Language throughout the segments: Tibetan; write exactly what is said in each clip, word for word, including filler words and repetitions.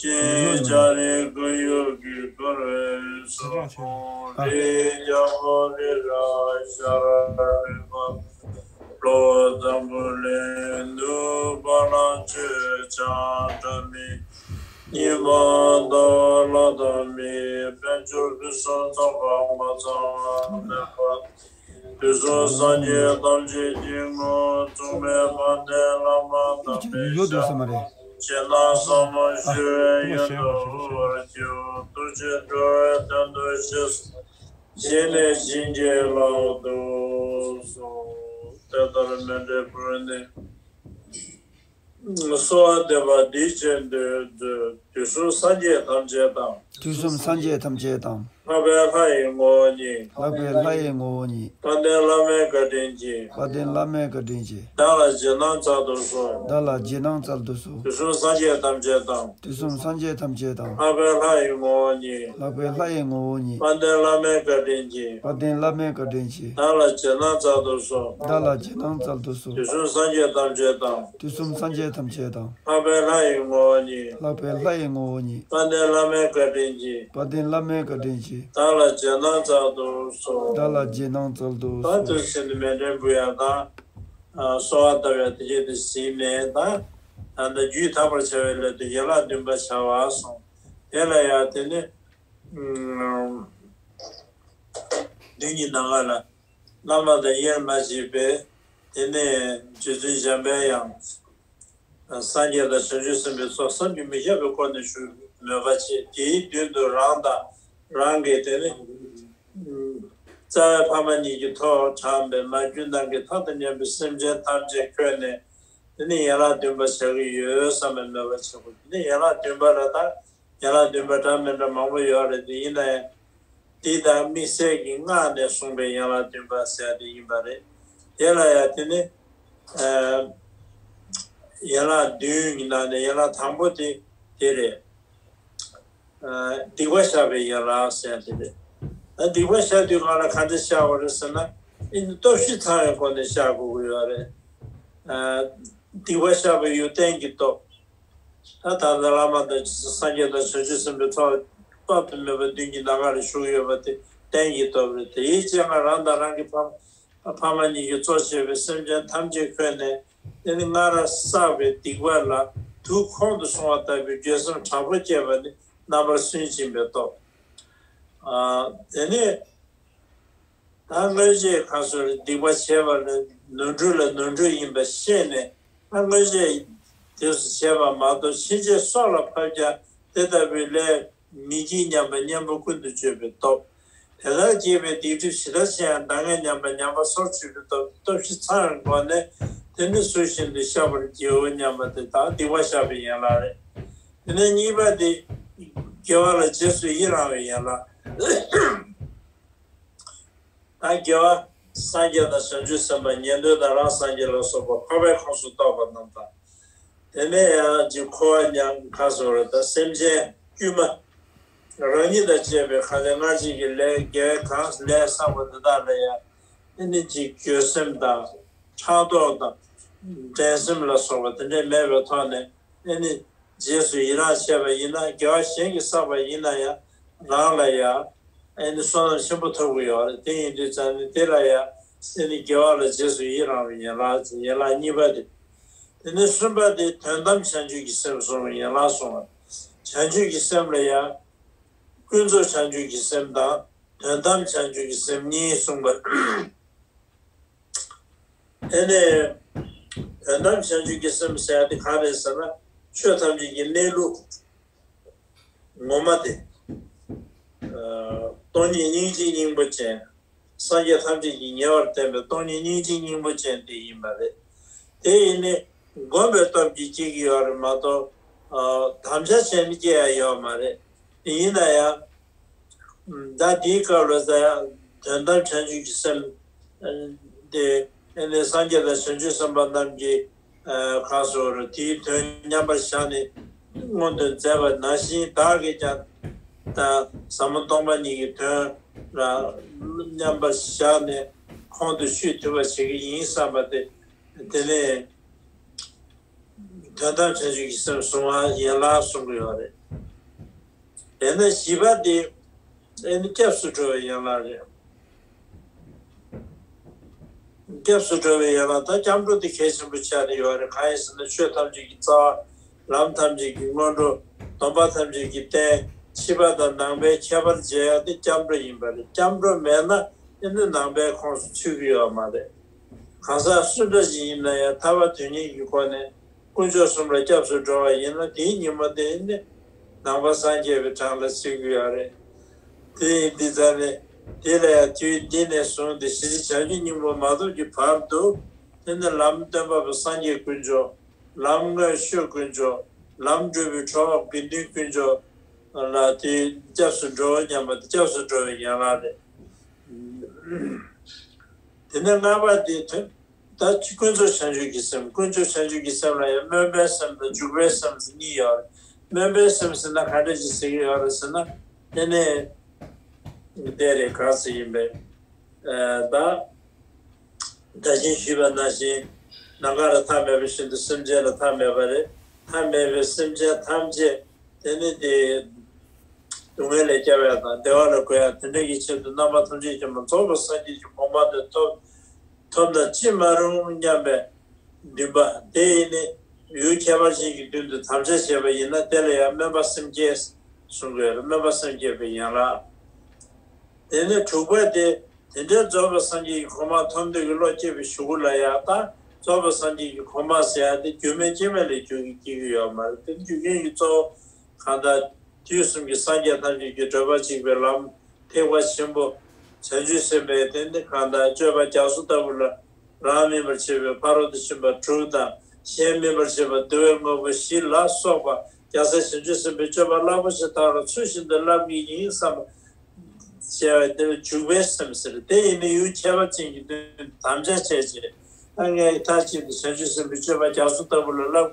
ཅིའི་ལྕགས་རི་ཁོར་ཡུག་གིས་བསྐོར་བའི་ས་ཁོངས། རིའི་རྒྱལ་པོ་རི་རབ་ཤར་རི་བ། གློ་བོ་འཛམ་བུ་གླིང་ནུབ་བ་ལང་སྤྱོད་བྱང་སྒྲ་མི་སྙན། པ་ཟླ་བ་ལྷ་དང་མིའི་དཔལ་འབྱོར་ཕུན་སུམ་ཚོགས་པ་མ་ཚང་བ་མེད་པ། དུས་གསུམ་སངས་རྒྱས་ཐམས་ཅད་ཀྱི་ངོ་བོ་མཚུངས་མེད་དཔལ་ལྡན་བླ་མ་དམ་པའི་ཞབས་ཕྱི་ནང་ཟབ་མོ་ཞུ་བའི་ཡོན་དུ་བསྔོ་བར་བགྱིའོ། ཐུགས་རྗེས་འགྲོ་བའི་དོན་དུ་གཤེགས་སོ། ཞལ་ནས་བྱིན་གྱིས་བརླབ་ཏུ་གསོལ། དེ་ལྟར་མཎྜལ་ཕུལ་ནས། གསོལ་བ་འདེབས་པ་འདི་བཞིན་དུ། དུས་གསུམ་སངས་རྒྱས་ཐམས་ཅད་དང་། དུས་གསུམ་སངས་རྒྱས་ཐམས་ཅད་དང་། ལྷག་པའི་ལྷ་ཡི་ངོ་བོ་ཉིད། ལྷག་པའི་ལྷ་ཡི་ངོ་བོ་ཉིད། དཔལ་ལྡན་བླ་མའི་བཀའ་དྲིན་གྱིས། དཔལ་ལྡན་བླ་མའི་བཀའ་དྲིན་གྱིས། བདག་ལ་རྗེས་གནང་སྩལ་དུ་གསོལ། བདག་ལ་རྗེས་གནང་སྩལ་དུ་གསོལ། དུས་གསུམ་སངས་རྒྱས་ཐམས་ཅད་དང་། དུས་གསུམ་སངས་རྒྱས་ཐམས་ཅད་དང་། ལྷག་པའི་ལྷ་ཡི་ངོ་བོ་ཉིད། ལྷག་པའི་ལྷ་ཡི་ངོ་བོ་ཉིད། དཔལ་ལྡན་བླ་མའི་བཀའ་དྲིན་གྱིས། དཔལ་ལྡན་བླ་མའི་བཀའ་དྲིན་གྱིས། བདག་ལ་རྗེས་གནང་སྩལ་དུ་གསོལ། བདག་ལ་རྗེས་གནང་སྩལ་དུ་གསོལ། དུས་གསུམ་སངས་རྒྱས་ཐམས་ཅད་དང་། དུས་གསུམ་སངས་རྒྱས་ཐམས་ཅད་དང་། ལྷག་པའི་ལྷ་ཡི་ངོ་བོ་ཉིད། ལྷག་པའི་ལྷ་ཡི་ངོ་བོ་ཉིད། དཔལ་ལྡན་བླ་མའི་བཀའ་དྲིན་གྱིས། དཔལ་ལྡན་བླ་མའི་བཀའ་དྲིན་གྱིས། བདག་ལ་རྗེས་གནང་སྩལ་དུ་གསོལ། བདག་ལ་རྗེས་གནང་སྩལ་དུ་གསོལ། ད་དུས་གསུམ་དུ་མཎྜལ་འབུལ་ཡག་དང་། གསོལ་བ་བཏབ་ཡག་དེ་བྱས་ཏེ་ཟིན་ནས། ད་ད་ལྟ་རྒྱུད་ཐར་པར་བྱ་བའི་སླད་དུ་ཡན་ལག་བདུན་པ་བྱ་བ་གསུངས། དེ་ལ་ཡང་དེ་ནི། མདུན་གྱི་ནམ་མཁའ་ལ་བླ་མ་དང་དབྱེར་མ་མཆིས་པའི། དེ་ནས་རྗེ་བཙུན་འཇམ་པའི་དབྱངས། སངས་རྒྱས་དང་བྱང་ཆུབ་སེམས་དཔའི་ཚོགས་བསམ་གྱིས་མི་ཁྱབ་པའི་སྒོ་ནས་བཞུགས། མོས་པ་བྱེད། དེའི་མདུན་དུ་རང་དང་རང་གི་དེ་ནི་རྩ་བའི་ཕ་མ་གཉིས་ཀྱི་ཐོག་དྲངས་པའི་མ་གྱུར་ནམ་མཁའི་མཐའ་དང་མཉམ་པའི་སེམས་ཅན་ཐམས་ཅད་ཁྱོན་ནས། དེ་ནི་ཡན་ལག་བདུན་པ་བྱ་གི་ཡོད་བསམ་པའི་མོས་པ་བྱེད་དགོས། དེ་ནི་ཡན་ལག་བདུན་པ་ལ་ད་ཡན་ལག་བདུན་པ་འདྲ་མི་འདྲ་མང་པོ་ཡོད་རེད། དེ་ཡིན་ན་ཡང་། དེ་དང་དམིགས་བསལ་གྱི་སྔགས་ནས་གསུངས་པའི་ཡན་ལག་བདུན་པ་ཟེར་ཡ་དེ་ཡིན་པ་རེད། དེ་ལ་ཡང་དེ་ནི། ཡན་ལག་བདུན་གྱི་ནང་ནས་ཡན་ལག་དང་པོ་དེ་དེ་རེད། སྡིག་པ་བཤགས་པའི་ཡན་ལག་ཟེར་ཡ་དེ་རེད། ད་སྡིག་པ་བཤགས་དུས་སྒང་ལ་ག་འདྲ་བཤགས་པ་རེད་ཟེར་ན། ཨེ་ནི་སྟོབས་བཞི་ཚང་བའི་སྒོ་ནས་བཤགས་དགོས་ཀྱི་ཡོད་རེད། སྡིག་པ་བཤགས་པའི་ཡུལ་གཏན་གྱི་སྟོབས། ད་ད་ལྟ་བླ་མ་དང་སངས་རྒྱས་དང་བྱང་ཆུབ་སེམས་དཔའི་ཚོགས་དཔག་ཏུ་མེད་པ་མདུན་གྱི་ནམ་མཁའ་ལ་བཞུགས་ཡོད་པ་དེ་གཏན་གྱི་སྟོབས་རེད། དེའི་སྤྱན་སྔར་རང་དང་རང་གི་ཕ་ཕ་མ་གཉིས་ཀྱིས་གཙོ་བྱས་པའི་སེམས་ཅན་ཐམས་ཅད་ཁྱོན་ནས། དེ་ནི་སྔར་བསགས་པའི་སྡིག་པ་ལ་དུག་ཁོང་དུ་སོང་བ་ལྟ་བུའི་འགྱོད་སེམས་དྲག་པོ་སྐྱེས་པ་ནི་རྣམ་པར་སུན་འབྱིན་པའི་སྟོབས། དེ་ནས། ད་སྔོན་ཆད་གང་སོང་སྡིག་པ་བྱས་པ་ལ་ནོར་འཁྲུལ་ལ་ནོར་འཁྲུལ་ཡིན་པ་ཤེས་ནས། ད་སྔོན་ཆད་དེ་ཚོ་བྱས་པ་མ་གཏོགས་ཕྱིན་ཆད་སྲོག་ལ་ཕབ་ཀྱང་དེ་ལྟ་བུའི་ལས་མི་བགྱིད་སྙམ་པ་གཉེན་པོ་ཀུན་ཏུ་སྤྱོད་པའི་སྟོབས། དེ་ལྟར་སྐྱེས་པའི་སྡིག་སྒྲིབ་ཇི་ལྟར་ཆེ་ཡང་འདའ་ངེས་སྙམ་པ་ཉམས་པ་སོར་ཆུད་པའི་སྟོབས། སྟོབས་བཞི་ཚང་བའི་སྒོ་ནས་དེ་ནི་ཚུལ་བཞིན་དུ་བཤགས་པར་བགྱིའོ་སྙམ་པ་དེ་དག་སྡིག་པ་བཤགས་པའི་ཡན་ལག་རེད། དེ་ནས་གཉིས་པ་དེ་དགེ་བ་ལ་རྗེས་སུ་ཡི་རང་བའི་ཡན་ལག་ད་དགེ་བ། སངས་རྒྱས་དང་བྱང་ཆུབ་སེམས་དཔའ་ཉན་ཐོས་དང་རང་སངས་རྒྱས་ལ་སོགས་པ་འཕགས་པའི་ཁོངས་སུ་གཏོགས་པ་རྣམས་དང་། དེ་ནས་ཡང་ཅིག་འཁོར་བ་མྱང་ཁ་སོགས་རེ་དང་སེམས་ཅན་དཀྱུས་མ། རང་ཉིད་དང་བཅས་པའི་གང་ལས་སྔར་བྱས་ཀྱི་ལས་དགེ་བའི་གང་ལས་བསགས་པ་འདི་དག་ལ་ཡང་ཨེ་ནི་ཅིག་འགྱོད་སེམས་དང་ཕྲག་དོག་དང་འགྲན་སེམས་ལ་སོགས་པ་དེ་འདྲས་མེད་པའི་ཐོག་ནས། ཨེ་ནི་རྗེས་སུ་ཡི་རང་བྱས་པ་ཡིན་ན། དགེ་བ་གཞན་གྱིས་བསགས་པ་ཡིན་ན་ཡང་རང་ལ་ཡང་ཨེ་ནི་བསོད་ནམས་ཆེན་པོ་ཐོབ་ཀྱི་ཡོད་རེད། དེ་ཡིན་དུས་ཙང་ནི་དེ་ལ་ཡང་ཨེ་ནི་དགེ་བ་ལ་རྗེས་སུ་ཡི་རང་བའི་ཡན་ལག་ཡན་ལག་གཉིས་པ་དེ། དེ་ནས་གསུམ་པ་དེ་དོན་དམ་བྱང་ཆུབ་ཀྱི་སེམས་བསྲུང་བའི་ཡན་ལག་གསུངས་པ། བྱང་ཆུབ་ཀྱི་སེམས་ལ་ཡང་ཀུན་རྫོབ་བྱང་ཆུབ་ཀྱི་སེམས་དང་དོན་དམ་བྱང་ཆུབ་ཀྱི་སེམས་གཉིས་གསུངས་པ། དེ་ནས་དོན་དམ་བྱང་ཆུབ་ཀྱི་སེམས་ཟེར་ཡ་དེ་ག་རེད་ཟེར་ན། ཆོས་ཐམས་ཅད་ཀྱི་གནས་ལུགས་ངོ་མ་དེ། སྟོང་ཉིད་སྙིང་རྗེའི་སྙིང་པོ་ཅན། སངས་རྒྱས་ཐམས་ཅད་ཀྱིས་ཉེ་བར་བསྟན་པའི་སྟོང་ཉིད་སྙིང་རྗེའི་སྙིང་པོ་ཅན་དེ་ཡིན་པ་རེད། དེ་ཡིན་ནི་སྒོམ་པའི་སྟོབས་ཀྱིས་སྐྱེ་གི་ཡོད་རེད་མ་གཏོགས། དམ་བཅའ་བྱས་ནས་སྐྱེ་ཡ་ཡོད་མ་རེད། དེ་ཡིན་ན་ཡང་། ད་དེའི་སྐབས་ལ་ཟེར་ཡ། དོན་དམ་བྱང་ཆུབ་ཀྱི་སེམས། དེ། ཨེ་ནས་སངས་རྒྱས་དང་བྱང་ཆུབ་སེམས་དཔའ་རྣམས་ཀྱིས། ཁ་སོར་དེའི་དོན་མཉམ་པར་བཞག་ནས་མངོན་དུ་མཛད་པ་ནང་བཞིན། བདག་གིས་ཀྱང་ད་ཟབ་མོ་སྟོང་པ་ཉིད་ཀྱི་དོན་ལ་མཉམ་པར་བཞག་ནས་ཁོང་དུ་ཆུད་ཐུབ་པ་བྱེད་ཀྱི་ཡིན་བསམ་པ་དེ། དེ་ནས། དོན་དམ་བྱང་ཆུབ་ཀྱི་སེམས་བཟུང་བ་ཡན་ལག་གསུང་གི་ཡོད་རེད། དེ་ནས་བཞི་པ་དེ་ཨེ་ནི་སྐྱབས་སུ་འགྲོ་བའི་ཡན་ལག་རེད། སྐྱབས་སུ་འགྲོ་བའི་ཡན་ལག་ད་སྐྱབས་འགྲོ་དེ་གལ་ཆེན་པོ་ཆགས་ནས་ཡོད་རེད། གང་ཡིན་ཟེར་ན་ཆོས་ཐམས་ཅད་ཀྱི་རྩ་བ། ལམ་ཐམས་ཅད་ཀྱི་སྔོན་འགྲོ། སྡོམ་པ་ཐམས་ཅད་ཀྱི་རྟེན། ཕྱི་པ་དང་ནང་པའི་ཁྱད་པར་འབྱེད་ཡག་དེ་སྐྱབས་འགྲོ་ཡིན་པ་རེད། སྐྱབས་འགྲོ་མེད་ན་ཨེ་ནི་ནང་པའི་ཁོངས་སུ་ཚུད་ཀྱི་ཡོད་མ་རེད། གང་ཟག་སུ་འདྲ་ཞིག་ཡིན་ན་ཡང་ཐར་པ་དོན་གཉེར་གྱི་སྒོ་ནས་དཀོན་མཆོག་གསུམ་ལ་སྐྱབས་སུ་འགྲོ་བ་ཡིན་ན་དེའི་ཉིན་མོ་དེ་ནི་ནང་པ་སངས་རྒྱས་པའི་གྲངས་ལ་ཚུད་ཀྱི་ཡོད་རེད། དེ་ཡིན་དུས་ཙང་ནས་དེ་ལ་ཡང་དུས་འདི་ནས་བཟུང་སྟེ་ཞེས་བྱ་རྒྱུ་སྙིང་པོ་མ་ཐོབ་ཀྱི་བར་དུ་དེ་ནི་ལམ་སྟོན་པ་པོ་སངས་རྒྱས་དཀོན་མཆོག་ལམ་མངོན་ཤེས་དཀོན་མཆོག་ལམ་བགྲོད་པའི་གྲོགས་དགེ་འདུན་དཀོན་མཆོག་ལ་དེ་སྐྱབས་སུ་འགྲོ་བ་སྙམ་པ་དེ་སྐྱབས་སུ་འགྲོ་བའི་ཡན་ལག་རེད། དེ་ནས་ལྔ་པ་དེ་དོན་ད་ཅི་དཀོན་མཆོག་བྱང་ཆུབ་ཀྱི་སེམས། དཀོན་མཆོག་བྱང་ཆུབ་ཀྱི་སེམས་ལ་ཡང་སྨོན་པའི་སེམས་དང་འཇུག་པའི་སེམས་ཟེར་གཉིས་ཡོད་རེད། སྨོན་པའི་སེམས་ཟེར་ན་ག་འདྲ་ཞིག་ཟེར་གྱི་ཡོད་རེད་ཟེར་ན། དེ་ནས་དེ་རེད། ག་ཟེར་ཡིན་པས། ཨ་ད་ད་གིན་ཞུས་པ་ནང་བཞིན་ནམ་མཁའ་ལ་མཐའ་མེད་པ་བཞིན་དུ་སེམས་ཅན་ལ་མཐའ་མེད་པ་རེད། མཐའ་མེད་པའི་སེམས་ཅན་ཐམས་ཅད་དེ་ནི་དེ་སྡུག་བསྔལ་ལས་སྐྱོབ་ཡག་དང་བདེ་བ་ལ་འགོད་ཡག་དེ་འདྲ་གི་ཆེད་དུ་རྣམ་པ་ཐམས་ཅད་མཁྱེན་པ་རྫོགས་པའི་སངས་རྒྱས་ཀྱི་གོ་འཕང་དེ་ཐོབ་ཐོབ་ན་ཅི་མ་རུང་སྙམ་པའི་འདུན་པ་དེ་ཡིན་ནི། ཡུལ་ཁྱད་པར་ཅན་གྱི་མདུན་དུ་དམ་བཅའ་བྱས་པ་ཡིན་ན་དེ་ལ་ཡང་སྨོན་པ་སེམས་བསྐྱེད་གསུང་གི་ཡོད་རེད། སྨོན་པ་སེམས་བསྐྱེད་པའི་ཡན་ལག་དེ་ནས་དྲུག་པ་དེ། དེ་འདྲའི་རྫོགས་པའི་སངས་རྒྱས་ཀྱི་གོ་འཕང་ཐོབ་འདོད་ཀྱི་བློ་སྐྱེས་པའི་གཞུག་གུ་ལ་ཡང་ད་རྫོགས་པའི་སངས་རྒྱས་ཀྱི་གོ་འཕང་ཟེར་ཡག་དེ་རྒྱུ་མེད་རྐྱེན་མེད་ལས་རྒྱུ་གི་སྐྱེ་གི་ཡོད་མ་རེད། དེ་རྒྱུ་རྐྱེན་གྱི་གཙོ་བོ་གང་ལྟར་དུས་གསུམ་གྱི་སངས་རྒྱས་ཐམས་ཅད་ཀྱི་བགྲོད་པ་གཅིག་པའི་ལམ་ཐེག་པ་ཆེན་པོ་བྱང་ཆུབ་སེམས་དཔའི་དེ་འདི་གང་ལྟར་སྤྱོད་པ་རྒྱ་མཚོ་ལྟ་བུ་ལ་རང་སྨིན་པར་བྱེད་པའི་ཕ་རོལ་ཏུ་ཕྱིན་པ་དྲུག་དང་། གཞན་སྨིན་པར་བྱེད་པ་བདེ་བའི་དངོས་པོ་བཞི་ལ་སོགས་པ་རྒྱལ་སྲས་བྱང་ཆུབ་སེམས་དཔའི་སྤྱོད་པ་རླབས་པོ་ཆེ་དག་ལ་ཚུལ་བཞིན་དུ་བསླབ་ཀྱི་ཡིན་བསམ་པ། བྱས་པ་དེ་ལ་འཇུག་པའི་སེམས་ཟེར། དེ་ཡིན་ན་ཡུལ་ཁྱད་པར་ཅན་གྱི་མདུན་དུ་དམ་བཅའ་བྱས་རྗེས། ད་ངས་མཐའ་གཅིག་ཏུ་བྱང་ཆུབ་སེམས་དཔའི་སྤྱོད་པ་རྒྱ་མཚོ་ལྟ་བུ་ལ་བསླབ་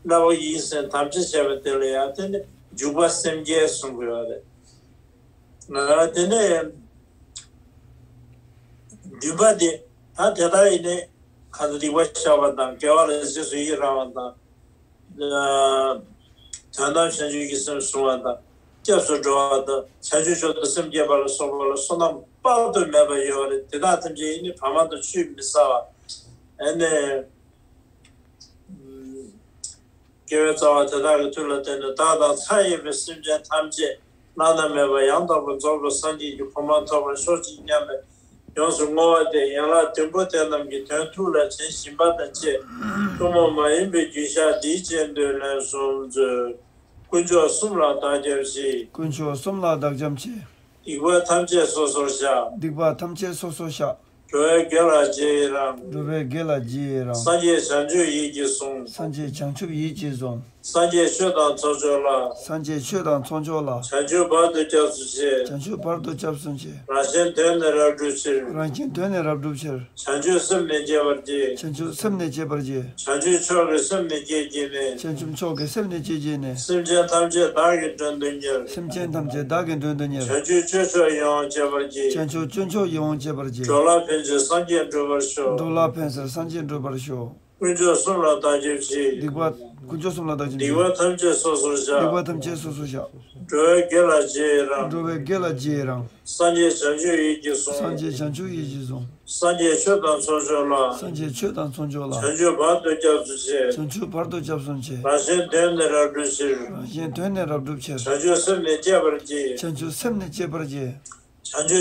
བསླབ་པ་ཡིན་ཟེར་དམ་བཅའ་བྱས་པ་དེ་ལ་ཡང་དེ་ནི་འཇུག་པ་སེམས་བསྐྱེད་གསུང་གི་ཡོད་རེད། ང་དེ་ནས་འདུན་པ་དེ་ད་དེ་ལྟར་ཡིན་ནས་གང་དུ་སྡིག་པ་བཤགས་པ་དང་། དགེ་བ་ལ་རྗེས་སུ་ཡི་རང་བ་དང་། དོན་དམ་བྱང་ཆུབ་ཀྱི་སེམས་བཟུང་བ་དང་། སྐྱབས་སུ་འགྲོ་བ་དང་། བྱང་ཆུབ་མཆོག་ཏུ་སེམས་བསྐྱེད་པ་ལ་སོགས་པ་ལ་བསོད་ནམས་དཔག་ཏུ་མེད་པ་ཡོད་རེད། དེ་དག་ཐམས་ཅད་ཡིན་ནི་བར་མ་དང་ཆུད་མི་ཟ་བ། ཨ་ནི། དགེ་བའི་རྩ་བ་དེ་དག་གི་མཐུ་ལ་བརྟེན་ནས་བདག་དང་མཐའ་ཡས་པའི་སེམས་ཅན་ཐམས་ཅད་བླ་ན་མེད་པ་ཡང་དག་པར་རྫོགས་པའི་སངས་རྒྱས་ཀྱི་གོ་འཕང་ཐོབ་པར་ཤོག་ཅིག་སྙམ་པའི་ཡོངས་སུ་བསྔོ་བ་སྟེ། ཡན་ལག་བདུན་པོ་དེ་རྣམས་ཀྱི་དོན་ཐུགས་ལ་དྲན་བཞིན་པ་དང་བཅས་ཐུན་མོང་མ་ཡིན་པའི་རྒྱུན་བཤགས་འདིའི་རྗེས་ཟློས་ལན་གསུམ་མཛོད། དཀོན་མཆོག་གསུམ་ལ་བདག་སྐྱབས་མཆི། དཀོན་མཆོག་གསུམ་ལ་བདག་སྐྱབས་མཆི། སྡིག་པ་ཐམས་ཅད་སོ་སོར་བཤགས། སྡིག་པ་ཐམས་ཅད་སོ་སོར་བཤགས། འགྲོ་བའི་དགེ་ལ་རྗེས་ཡི་རང་། འགྲོ་བའི་དགེ་ལ་རྗེས་ཡི་རང་། སངས་རྒྱས་བྱང་ཆུབ་ཡིད་ཀྱིས་བཟུང་། སངས་རྒྱས་བྱང་ཆུབ་ཡིད་ཀྱིས་བཟུང་། སངས་རྒྱས་ཆོས་དང་ཚོགས་མཆོག་ལ། སངས་རྒྱས་ཆོས་དང་ཚོགས་མཆོག་ལ། བྱང་ཆུབ་བར་དུ་སྐྱབས་སུ་མཆི། བྱང་ཆུབ་བར་དུ་སྐྱབས་སུ་མཆི། རང་གཞན་དོན་ནི་རབ་བསྒྲུབ་ཕྱིར། རང་གཞན་དོན་ནི་རབ་བསྒྲུབ་ཕྱིར། བྱང་ཆུབ་སེམས་ནི་བསྐྱེད་པར་བགྱི། བྱང་ཆུབ་སེམས་ནི་བསྐྱེད་པར་བགྱི། བྱང་ཆུབ་མཆོག་གི་སེམས་ནི་བསྐྱེད་བགྱིས་ནས། བྱང་ཆུབ་མཆོག་གི་སེམས་ནི་བསྐྱེད་བགྱིས་ནས། སེམས་ཅན་ཐམས་ཅད་བདག་གིས་མགྲོན་དུ་གཉེར། སེམས་ཅན་ཐམས་ཅད་བདག་གིས་མགྲོན་དུ་གཉེར། བྱང་ཆུབ་སྤྱོད་མཆོག་ཡིད་འོང་སྤྱད་པར་བགྱི། བྱང་ཆུབ་སྤྱོད་མཆོག་ཡིད་འོང་སྤྱད་པར་བགྱི། འགྲོ་ལ་ཕན་ཕྱིར་སངས་རྒྱས་འགྲུབ་པར་ཤོག། འགྲོ་ལ་ཕན་ཕྱིར་སངས་རྒྱས་འགྲུབ་པར་ཤོག། དཀོན་མཆོག་གསུམ་ལ་བདག་སྐྱབས་མཆི། སྡིག་པ། དཀོན་མཆོག་གསུམ་ལ་བདག་སྐྱབས་མཆི། སྡིག་པ་ཐམས་ཅད་སོ་སོར་བཤགས། སྡིག་པ་ཐམས་ཅད་སོ་སོར་བཤགས། འགྲོ་བའི་དགེ་ལ་རྗེས་ཡི་རང་། འགྲོ་བའི་དགེ་ལ་རྗེས་ཡི་རང་། སངས་རྒྱས་བྱང་ཆུབ་ཡིད་ཀྱིས་བཟུང་། སངས་རྒྱས་བྱང་ཆུབ་ཡིད་ཀྱིས་བཟུང་། སངས་རྒྱས་ཆོས་དང་ཚོགས་མཆོག་ལ། སངས་རྒྱས་ཆོས་དང་ཚོགས་མཆོག་ལ། བྱང་ཆུབ་བར་དུ་སྐྱབས་སུ་མཆི། བྱང་ཆུབ་བར་དུ་སྐྱབས་སུ་མཆི། རང་གཞན་དོན་ནི་རབ་བསྒྲུབ་ཕྱིར། རང་གཞན་དོན་ནི་རབ་བསྒྲུབ་ཕྱིར། བྱང་ཆུབ་སེམས་ནི་བསྐྱེད་པར་བགྱི། བྱང་ཆུབ་སེམས་ནི་བསྐྱེད་པར་བགྱི། བྱང་ཆུབ་མཆོག་གི་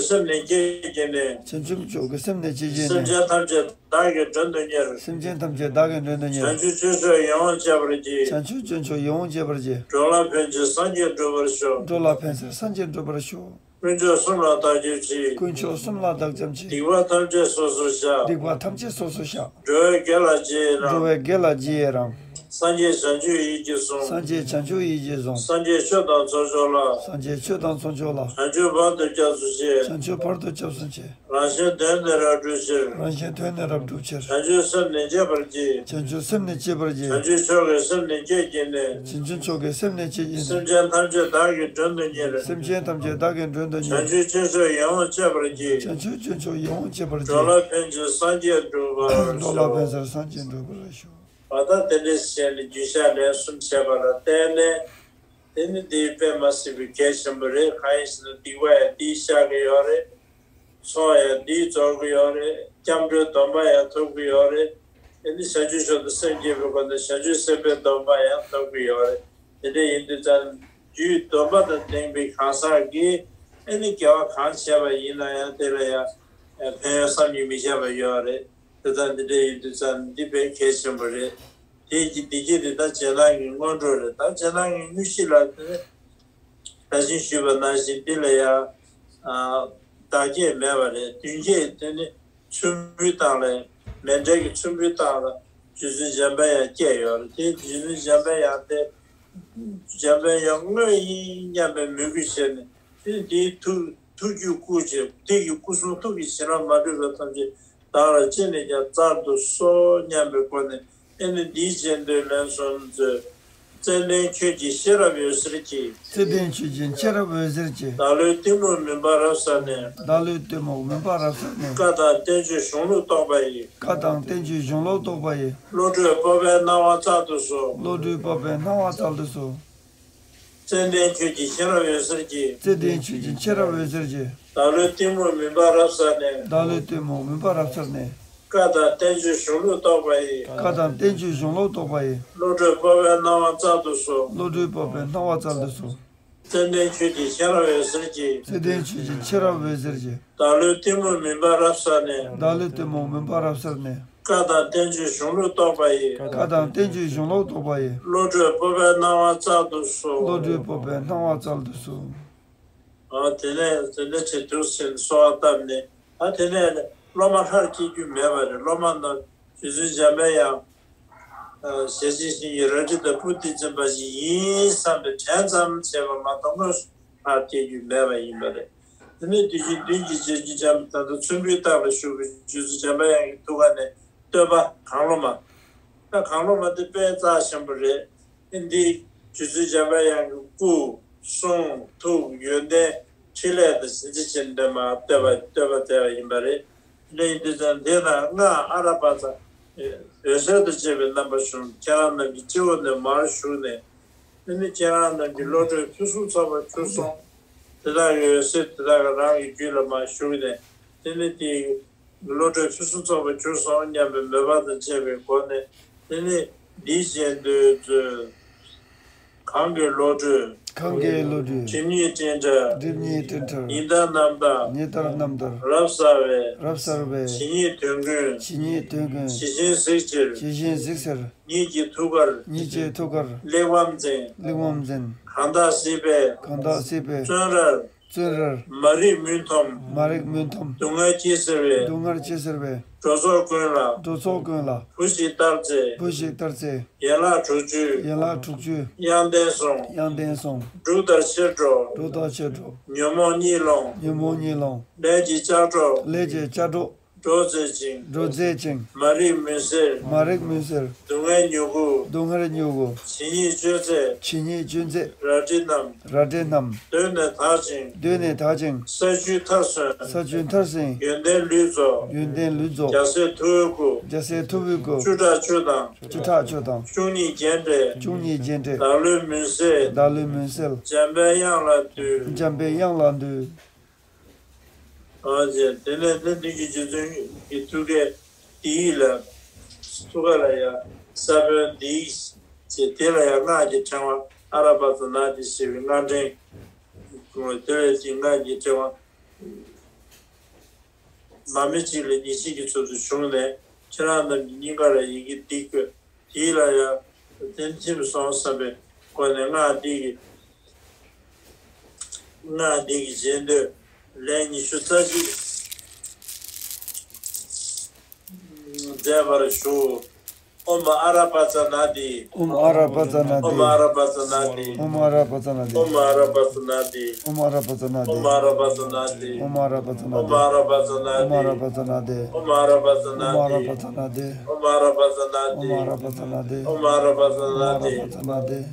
སེམས་ནི་བསྐྱེད་བགྱིས་ནས། བྱང་ཆུབ་མཆོག་གི་སེམས་ནི་བསྐྱེད་བགྱིས་ནས། སེམས་ཅན་ཐམས་ཅད་བདག་གིས་མགྲོན་དུ་གཉེར། སེམས་ཅན་ཐམས་ཅད་བདག་གིས་མགྲོན་དུ་གཉེར། བྱང་ཆུབ་སྤྱོད་མཆོག་ཡིད་འོང་སྤྱད་པར་བགྱི། བྱང་ཆུབ་སྤྱོད་མཆོག་ཡིད་འོང་སྤྱད་པར་བགྱི། འགྲོ་ལ་ཕན་ཕྱིར་སངས་རྒྱས་འགྲུབ་པར་ཤོག། འགྲོ་ལ་ཕན་ཕྱིར་སངས་རྒྱས་འགྲུབ་པར་ཤོག། དཀོན་མཆོག་གསུམ་ལ་བདག་སྐྱབས་མཆི། དཀོན་མཆོག་གསུམ་ལ་བདག་སྐྱབས་མཆི། སྡིག་པ་ཐམས་ཅད་སོ་སོར་བཤགས། སྡིག་པ་ཐམས་ཅད་སོ་སོར་བཤགས། འགྲོ་བའི་དགེ་ལ་རྗེས་ཡི་རང་། འགྲོ་བའི་དགེ་ལ་རྗེས་ཡི་རང་། སངས་རྒྱས་བྱང་ཆུབ་ཡིད་ཀྱིས་བཟུང་། སངས་རྒྱས་བྱང་ཆུབ་ཡིད་ཀྱིས་བཟུང་། སངས་རྒྱས་ཆོས་དང་ཚོགས་མཆོག་ལ། སངས་རྒྱས་ཆོས་དང་ཚོགས་མཆོག་ལ། བྱང་ཆུབ་བར་དུ་སྐྱབས་སུ་མཆི། བྱང་ཆུབ་བར་དུ་སྐྱབས་སུ་མཆི། རང་གཞན་དོན་ནི་རབ་བསྒྲུབ་ཕྱིར། རང་གཞན་དོན་ནི་རབ་བསྒྲུབ་ཕྱིར། བྱང་ཆུབ་སེམས་ནི་བསྐྱེད་པར་བགྱི། བྱང་ཆུབ་སེམས་ནི་བསྐྱེད་པར་བགྱི། བྱང་ཆུབ་མཆོག་གི་སེམས་ནི་བསྐྱེད་བགྱིས་ནས། བྱང་ཆུབ་མཆོག་གི་སེམས་ནི་བསྐྱེད་བགྱིས་ནས། སེམས་ཅན་ཐམས་ཅད་བདག་གིས་མགྲོན་དུ་གཉེར། སེམས་ཅན་ཐམས་ཅད་བདག་གིས་མགྲོན་དུ་གཉེར། བྱང་ཆུབ་སྤྱོད་མཆོག་ཡིད་འོང་སྤྱད་པར་བགྱི། བྱང་ཆུབ་སྤྱོད་མཆོག་ཡིད་འོང་སྤྱད་པར་བགྱི། འགྲོ་ལ་ཕན་ཕྱིར་སངས་རྒྱས་འགྲུབ་པར་ཤོག། འགྲོ་ལ་ཕན་ཕྱིར་སངས་རྒྱས་འགྲུབ་པར་ཤོག། བ་དང་། དེ་འདྲའི་ཞལ་ནས་རྒྱུན་བཤགས་ལན་གསུམ་བྱས་པ་ལ་བརྟེན་ནས། དེ་ནི་འདི་དཔེ་མ་སྲིད་པའི་གལ་ཆེན་པོ་རེད། གང་ཡིན་ཟེར་ན་སྡིག་པ་ཡང་འདིས་བཤགས་ཀྱི་ཡོད་རེད། ཚོགས་ཡང་འདིས་རྫོགས་ཀྱི་ཡོད་རེད། སྐྱབས་འགྲོའི་སྡོམ་པ་ཡང་ཐོབ་ཀྱི་ཡོད་རེད། དེ་ནི་བྱང་ཆུབ་མཆོག་ཏུ་སེམས་བསྐྱེད་པའི་སྒོ་ནས་བྱང་ཆུབ་སེམས་དཔའི་སྡོམ་པ་ཡང་ཐོབ་ཀྱི་ཡོད་རེད། དེ་འདྲ་ཡིན་དུས་ཙང་རྒྱུའི་སྡོམ་པ་དང་ལྡན་པའི་གང་ཟག་གིས་ཨ་ནི་དགེ་བ་གང་བྱས་པ་ཡིན་ན་ཡང་དེ་ལ་ཡང་ཕན་ཡོན་བསམ་གྱིས་མི་ཁྱབ་པ་ཡོད་རེད། དེ་ལྟར་འདི་འདྲ་ཡིན་དུས་ཙང་འདི་དཔེ་གལ་ཆེན་པོ་རེད། དེ་གི་བདེ་སྐྱིད་དེ་ད་རྗེས་གནང་གི་སྔོན་འགྲོ་རེད། ད་རྗེས་གནང་གི་དངོས་གཞི་ལ་དེ་ད་གིན་ཞུས་པ་ནང་བཞིན་འདི་ལ་ཡང་བདག་བསྐྱེད་མེད་པ་རེད། མདུན་བསྐྱེད་དེ་ནི་མཆོད་འབུལ་བཏང་ལ་མཎྜལ་གྱི་མཆོད་འབུལ་བཏང་ལ་རྗེ་བཙུན་འཇམ་པའི་དབྱངས་བསྐྱེད་ཡོད་རེད། དེ་རྗེ་བཙུན་འཇམ་པའི་དབྱངས་དེ་འཇམ་པའི་དབྱངས་དངོས་ཡིན་སྙམ་པའི་མོས་གུས་བྱས་ནས། དེ་ནི་དེའི་ཐུགས་ཐུགས་རྒྱུད་བསྐུལ་བྱས། དེ་ཡི་སྐུ་གསུང་ཐུགས་ཀྱི་བྱིན་རླབས་མ་འདྲེས་པ་ཐམས་ཅད་བདག་ལ་ཅི་ནས་ཀྱང་སྩལ་དུ་གསོལ་སྙམ་པའི་སྒོ་ནས། ཨེ་ནི་འདིའི་རྗེས་ཟློས་ལན་གསུམ་མཛོད། ཙན་དན་ཁྱོད་ཀྱི་ཤེས་རབ་འོད་ཟེར་གྱིས། ཙན་དན་ཁྱོད་ཀྱི་ཤེས་རབ་འོད་ཟེར་གྱིས། བདག་བློའི་གཏི་མུག་མུན་པ་རབ་བསལ་ནས། བདག་བློའི་གཏི་མུག་མུན་པ་རབ་བསལ་ནས། བཀའ་དང་བསྟན་བཅོས་གཞུང་ལུགས་རྟོགས་པ་ཡི། བཀའ་དང་བསྟན་བཅོས་གཞུང་ལུགས་རྟོགས་པ་ཡི། བློ་གྲོས་སྤོབས་པའི་སྣང་བ་སྩལ་དུ་གསོལ། བློ་གྲོས་སྤོབས་པའི་སྣང་བ་སྩལ་དུ་གསོལ། ཙན་དན་ཁྱོད་ཀྱི་ཤེས་རབ་འོད་ཟེར་གྱིས། ཙན་དན་ཁྱོད་ཀྱི་ཤེས་རབ་འོད་ཟེར་གྱིས། བདག་བློའི་གཏི་མུག་མུན་པ་རབ་བསལ་ནས། བདག་བློའི་གཏི་མུག་མུན་པ་རབ་བསལ་ནས། བཀའ་དང་བསྟན་བཅོས་གཞུང་ལུགས་རྟོགས་པ་ཡི། བཀའ་དང་བསྟན་བཅོས་གཞུང་ལུགས་རྟོགས་པ་ཡི། བློ་གྲོས་སྤོབས་པའི་སྣང་བ་སྩལ་དུ་གསོལ། བློ་གྲོས་སྤོབས་པའི་སྣང་བ་སྩལ་དུ་གསོལ། ཙན་དན་ཁྱོད་ཀྱི་ཤེས་རབ་འོད་ཟེར་གྱིས། ཙན་དན་ཁྱོད་ཀྱི་ཤེས་རབ་འོད་ཟེར་གྱིས། བདག་བློའི་གཏི་མུག་མུན་པ་རབ་བསལ་ནས། བདག་བློའི་གཏི་མུག་མུན་པ་རབ་བསལ་ནས། བཀའ་དང་བསྟན་བཅོས་གཞུང་ལུགས་རྟོགས་པ་ཡི། བཀའ་དང་བསྟན་བཅོས་གཞུང་ལུགས་རྟོགས་པ་ཡི། བློ་གྲོས་སྤོབས་པའི་སྣང་བ་སྩལ་དུ་གསོལ། བློ་གྲོས་སྤོབས་པའི་སྣང་བ་སྩལ་དུ་གསོལ། ཨ་དེ་ནས་དེ་འདྲ་བྱས་འདུག་ཟེར་ནས་གསོལ་བ་བཏབ་ནས། ཨ་དེ་ནས་སློབ་མ་ལྷར་སྐྱེ་རྒྱུ་མེད་པ་རེད། སློབ་མ་རྣམས་རྗེ་བཙུན་འཇམ་པའི་དབྱངས་ཞལ་གཅིག་བཞིན་གྱི་རལ་གྲི་དང་སྤུ་གྲི་འཛིན་པ་ཞིག་ཡིན་བསམ་པའི་དྲན་ཙམ་བྱས་པ་མ་གཏོགས་དངོས་སུ་ལྷར་སྐྱེ་རྒྱུ་མེད་པ་ཡིན་པ་རེད། དེ་ནས་དུས་རྒྱུན་མདུན་གྱི་རྗེ་བཙུན་འཇམ་དང་དུ་མཆོད་འབུལ་བཏང་ལ་བཞུགས་པའི་རྗེ་བཙུན་འཇམ་པའི་དབྱངས་ཀྱི་ཐུགས་ཀ་ནས་བསྟོད་པ་གང་བློ་མ། ད་གང་བློ་མ་དེ་དཔེ་རྩ་ཆེན་པོ་རེད། ཨེ་འདི་རྗེ་བཙུན་འཇམ་པའི་དབྱངས་ཀྱི་སྐུ་གསུང་ཐུགས་ཡོན་ཏན་ཕྲིན་ལས་དང་ཟིན་བྲིས་ཅན་འདྲ་མ་བསྟོད་པ་བསྟོད་པ་མཛད་པ་ཡིན་པ་རེད། དེ་འདྲ་ཡིན་དུས་ཙང་དེ་དང་སྔགས་ཨ་ར་པ་ཙ་འོད་ཟེར་དང་བཅས་པའི་རྣམ་པ་བྱུང་། ཁྱེད་རང་རྣམས་ཀྱི་སྤྱི་བོ་ནས་མར་ཞུགས་ནས། དེ་ནི་ཁྱེད་རང་རྣམས་ཀྱི་བློ་གྲོས་ཕུན་སུམ་ཚོགས་པར་གྱུར་སོང་། དེ་དག་གི་འོད་ཟེར་དེ་དག་གི་རང་གི་རྒྱུད་ལ་མར་ཞུགས་ནས། དེ་ནི་དེའི་བློ་གྲོས་ཕུན་སུམ་ཚོགས་པར་གྱུར་སོང་སྙམ་པའི་མོས་པ་དང་བཅས་པའི་སྒོ་ནས། དེ་ནི་འདིའི་རྗེས་ཟློས་མཛོད། གང་གི་བློ་གྲོས། གང་གི་བློ་གྲོས། སྒྲིབ་གཉིས་སྤྲིན་བྲལ། སྒྲིབ་གཉིས་སྤྲིན་བྲལ། ཉི་ལྟར་རྣམ་དག། ཉི་ལྟར་རྣམ་དག། རབ་གསལ་བའི། རབ་གསལ་བའི། ཇི་སྙེད་དོན་ཀུན། ཇི་སྙེད་དོན་ཀུན། ཇི་བཞིན་གཟིགས་ཕྱིར། ཇི་བཞིན་གཟིགས་ཕྱིར། ཉིད་ཀྱི་ཐུགས་ཀར། ཉིད་ཀྱི་ཐུགས་ཀར། གླེགས་བམ་འཛིན། གླེགས་བམ་འཛིན། གང་དག་སྲིད་པའི། གང་དག་སྲིད་པའི། བཙོན་རར། བཙོན་རར། མ་རིག་མུན་འཐོམས། མ་རིག་མུན་འཐོམས། སྡུག་བསྔལ་གྱིས་གཟིར་བའི། སྡུག་བསྔལ་གྱིས་གཟིར་བའི། འགྲོ་ཚོགས་ཀུན་ལ། འགྲོ་ཚོགས་ཀུན་ལ། བུ་ཞིག་ལྟར་བརྩེ། བུ་ཞིག་ལྟར་བརྩེ། ཡན་ལག་དྲུག་ཅུའི། ཡན་ལག་དྲུག་ཅུའི། དབྱངས་ལྡན་གསུང་། དབྱངས་ལྡན་གསུང་། སྒྲུབ་དང་ཕྱིར་འགྲོ། སྒྲུབ་དང་ཕྱིར་འགྲོ། ཉོན་མོངས་གཉིད་སློང་། ཉོན་མོངས་གཉིད་སློང་། ལས་ཀྱི་ལྕགས་སྒྲོག་ལས་ཀྱི་ལྕགས་སྒྲོག་འགྲོ་མཛད་ཅིང་། འགྲོ་མཛད་ཅིང་། མ་རིག་མུན་སེལ། མ་རིག་མུན་སེལ། སྡུག་བསྔལ་མྱུ་གུ། སྡུག་བསྔལ་མྱུ་གུ། ཇི་སྙེད་གཅོད་མཛད། ཇི་སྙེད་གཅོད་མཛད། རལ་གྲི་རྣམས། རལ་གྲི་རྣམས། གདོད་ནས་དག་ཅིང་། གདོད་ནས་དག་ཅིང་། ས་བཅུད་མཐར་སོན། ས་བཅུད་མཐར་སོན། ཡོན་ཏན་ལུས་རྫོགས། ཡོན་ཏན་ལུས་རྫོགས། རྒྱལ་སྲས་ཐུ་བོའི་སྐུ། རྒྱལ་སྲས་ཐུ་བོའི་སྐུ། བཅུ་ཕྲག་བཅུ་དང་། བཅུ་ཕྲག་བཅུ་དང་། བཅུ་གཉིས་རྒྱན་སྤྲས། བཅུ་གཉིས་རྒྱན་སྤྲས། བདག་བློའི་མུན་སེལ། བདག་བློའི་མུན་སེལ། འཇམ་པའི་དབྱངས་ལ་འདུད། འཇམ་པའི་དབྱངས་ལ་འདུད། ཨ་ཅེ། དེ་ནས་ནི་མདུན་གྱི་རྗེ་བཙུན་གྱི་ཐུགས་ཀའི་དེའི་ལ། ཐུགས་ཀ་ལ་ཡང་ས་བོན་འདིའི་ཅེས། དེ་ལ་ཡང་སྔགས་ཀྱི་ཕྲེང་བ་ཨ་ར་པ་ཙ་ན་དྷཱིཿ་ཞེས་པའི་སྔགས་ཕྲེང་། དེ་ལ་ཅིག་སྔགས་ཀྱི་ཕྲེང་བ་མ་མི་གཅིག་ལས་ཉེར་གཅིག་གི་ཚུལ་དུ་བྱུང་ནས། ཁྱེད་རང་རྣམས་ཀྱི་སྙིང་ག་ལ་ཡི་གེ་འདི་བཀོད། དེ་ལ་ཡང་དེ་ནི་ཐིམ་སོང་བསམ་པའི་སྒོ་ནས་སྔགས་འདི་གི་སྔགས་འདི་གི་རྗེས་ཟློས་ལན་ཉི་ཤུ་རྩ་གཅིག་མཛད་པར་ཞུ། ཨོཾ་ཨ་ར་པ་ཙ་ན་དྷཱིཿ། ཨོཾ་ཨ་ར་པ་ཙ་ན་དྷཱིཿ། ཨོཾ་ཨ་ར་པ་ཙ་ན་དྷཱིཿ། ཨོཾ་ཨ་ར་པ་ཙ་ན་དྷཱིཿ། ཨོཾ་ཨ་ར་པ་ཙ་ན་དྷཱིཿ། ཨོཾ་ཨ་ར་པ་ཙ་ན་དྷཱིཿ། ཨོཾ་ཨ་ར་པ་ཙ་ན་དྷཱིཿ། ཨོཾ་ཨ་ར་པ་ཙ་ན་དྷཱིཿ། ཨོཾ་ཨ་ར་པ་ཙ་ན་དྷཱིཿ། ཨོཾ་ཨ་ར་པ་ཙ་ན་དྷཱིཿ། ཨོཾ་ཨ་ར་པ་ཙ་ན་དྷཱིཿ། ཨོཾ་ཨ་ར་པ་ཙ་ན་དྷཱིཿ། ཨོཾ་ཨ་ར་པ་ཙ་ན་དྷཱིཿ།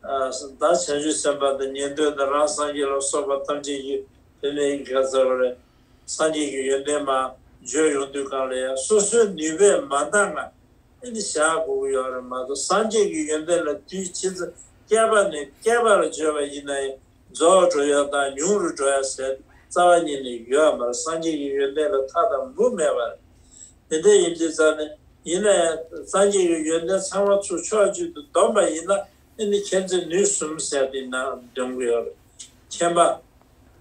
ཨ་བདག་བྱང་ཆུབ་སེམས་དཔའ་དང་ཉན་ཐོས་དང་རང་སངས་རྒྱས་ལ་སོགས་པ་ཐམས་ཅད་ཀྱིས་དེ་ནས་ག་ཟེར་བ་རེད། སངས་རྒྱས་ཀྱི་ཡོན་ཏན་མར་བརྗོད་ཡོང་དུས་སྒང་ལ་ཡང་སོ་སོའི་ནུས་པས་མ་འདང་ང་ཨེ་ནི་བཞག་དགོས་ཀྱི་ཡོད་རེད་མ་གཏོགས། སངས་རྒྱས་ཀྱི་ཡོན་ཏན་ལ་དུས་ཕྱིན་ཅི་བསྐལ་པ་ནས་བསྐལ་པ་ལ་བརྗོད་པ་ཡིན་ན་ཡང་རྫོགས་འགྲོ་ཡ་དང་ཉུང་རུ་འགྲོ་ཡ་ཟེར་རྩ་བ་ཉིད་ནས་ཡོད་མ་རེད། སངས་རྒྱས་ཀྱི་ཡོན་ཏན་ལ་མཐའ་དང་མུ་མེད་པ་རེད། དེ་འདྲ་ཡིན་དུས་ཙང་ནས་ཡིན་ན་ཡང་སངས་རྒྱས་ཀྱི་ཡོན་ཏན་ཚང་མ་ཚུར་ཕྱོགས་གཅིག་ཏུ་བསྡོམས་པ་ཡིན་ན་ཨེ་ནི་མཁྱེན་བརྩེ་ནུས་གསུམ་ཟེར་དེ་ནང་འདོན་གྱི་ཡོད་རེད། མཁྱེན་པ།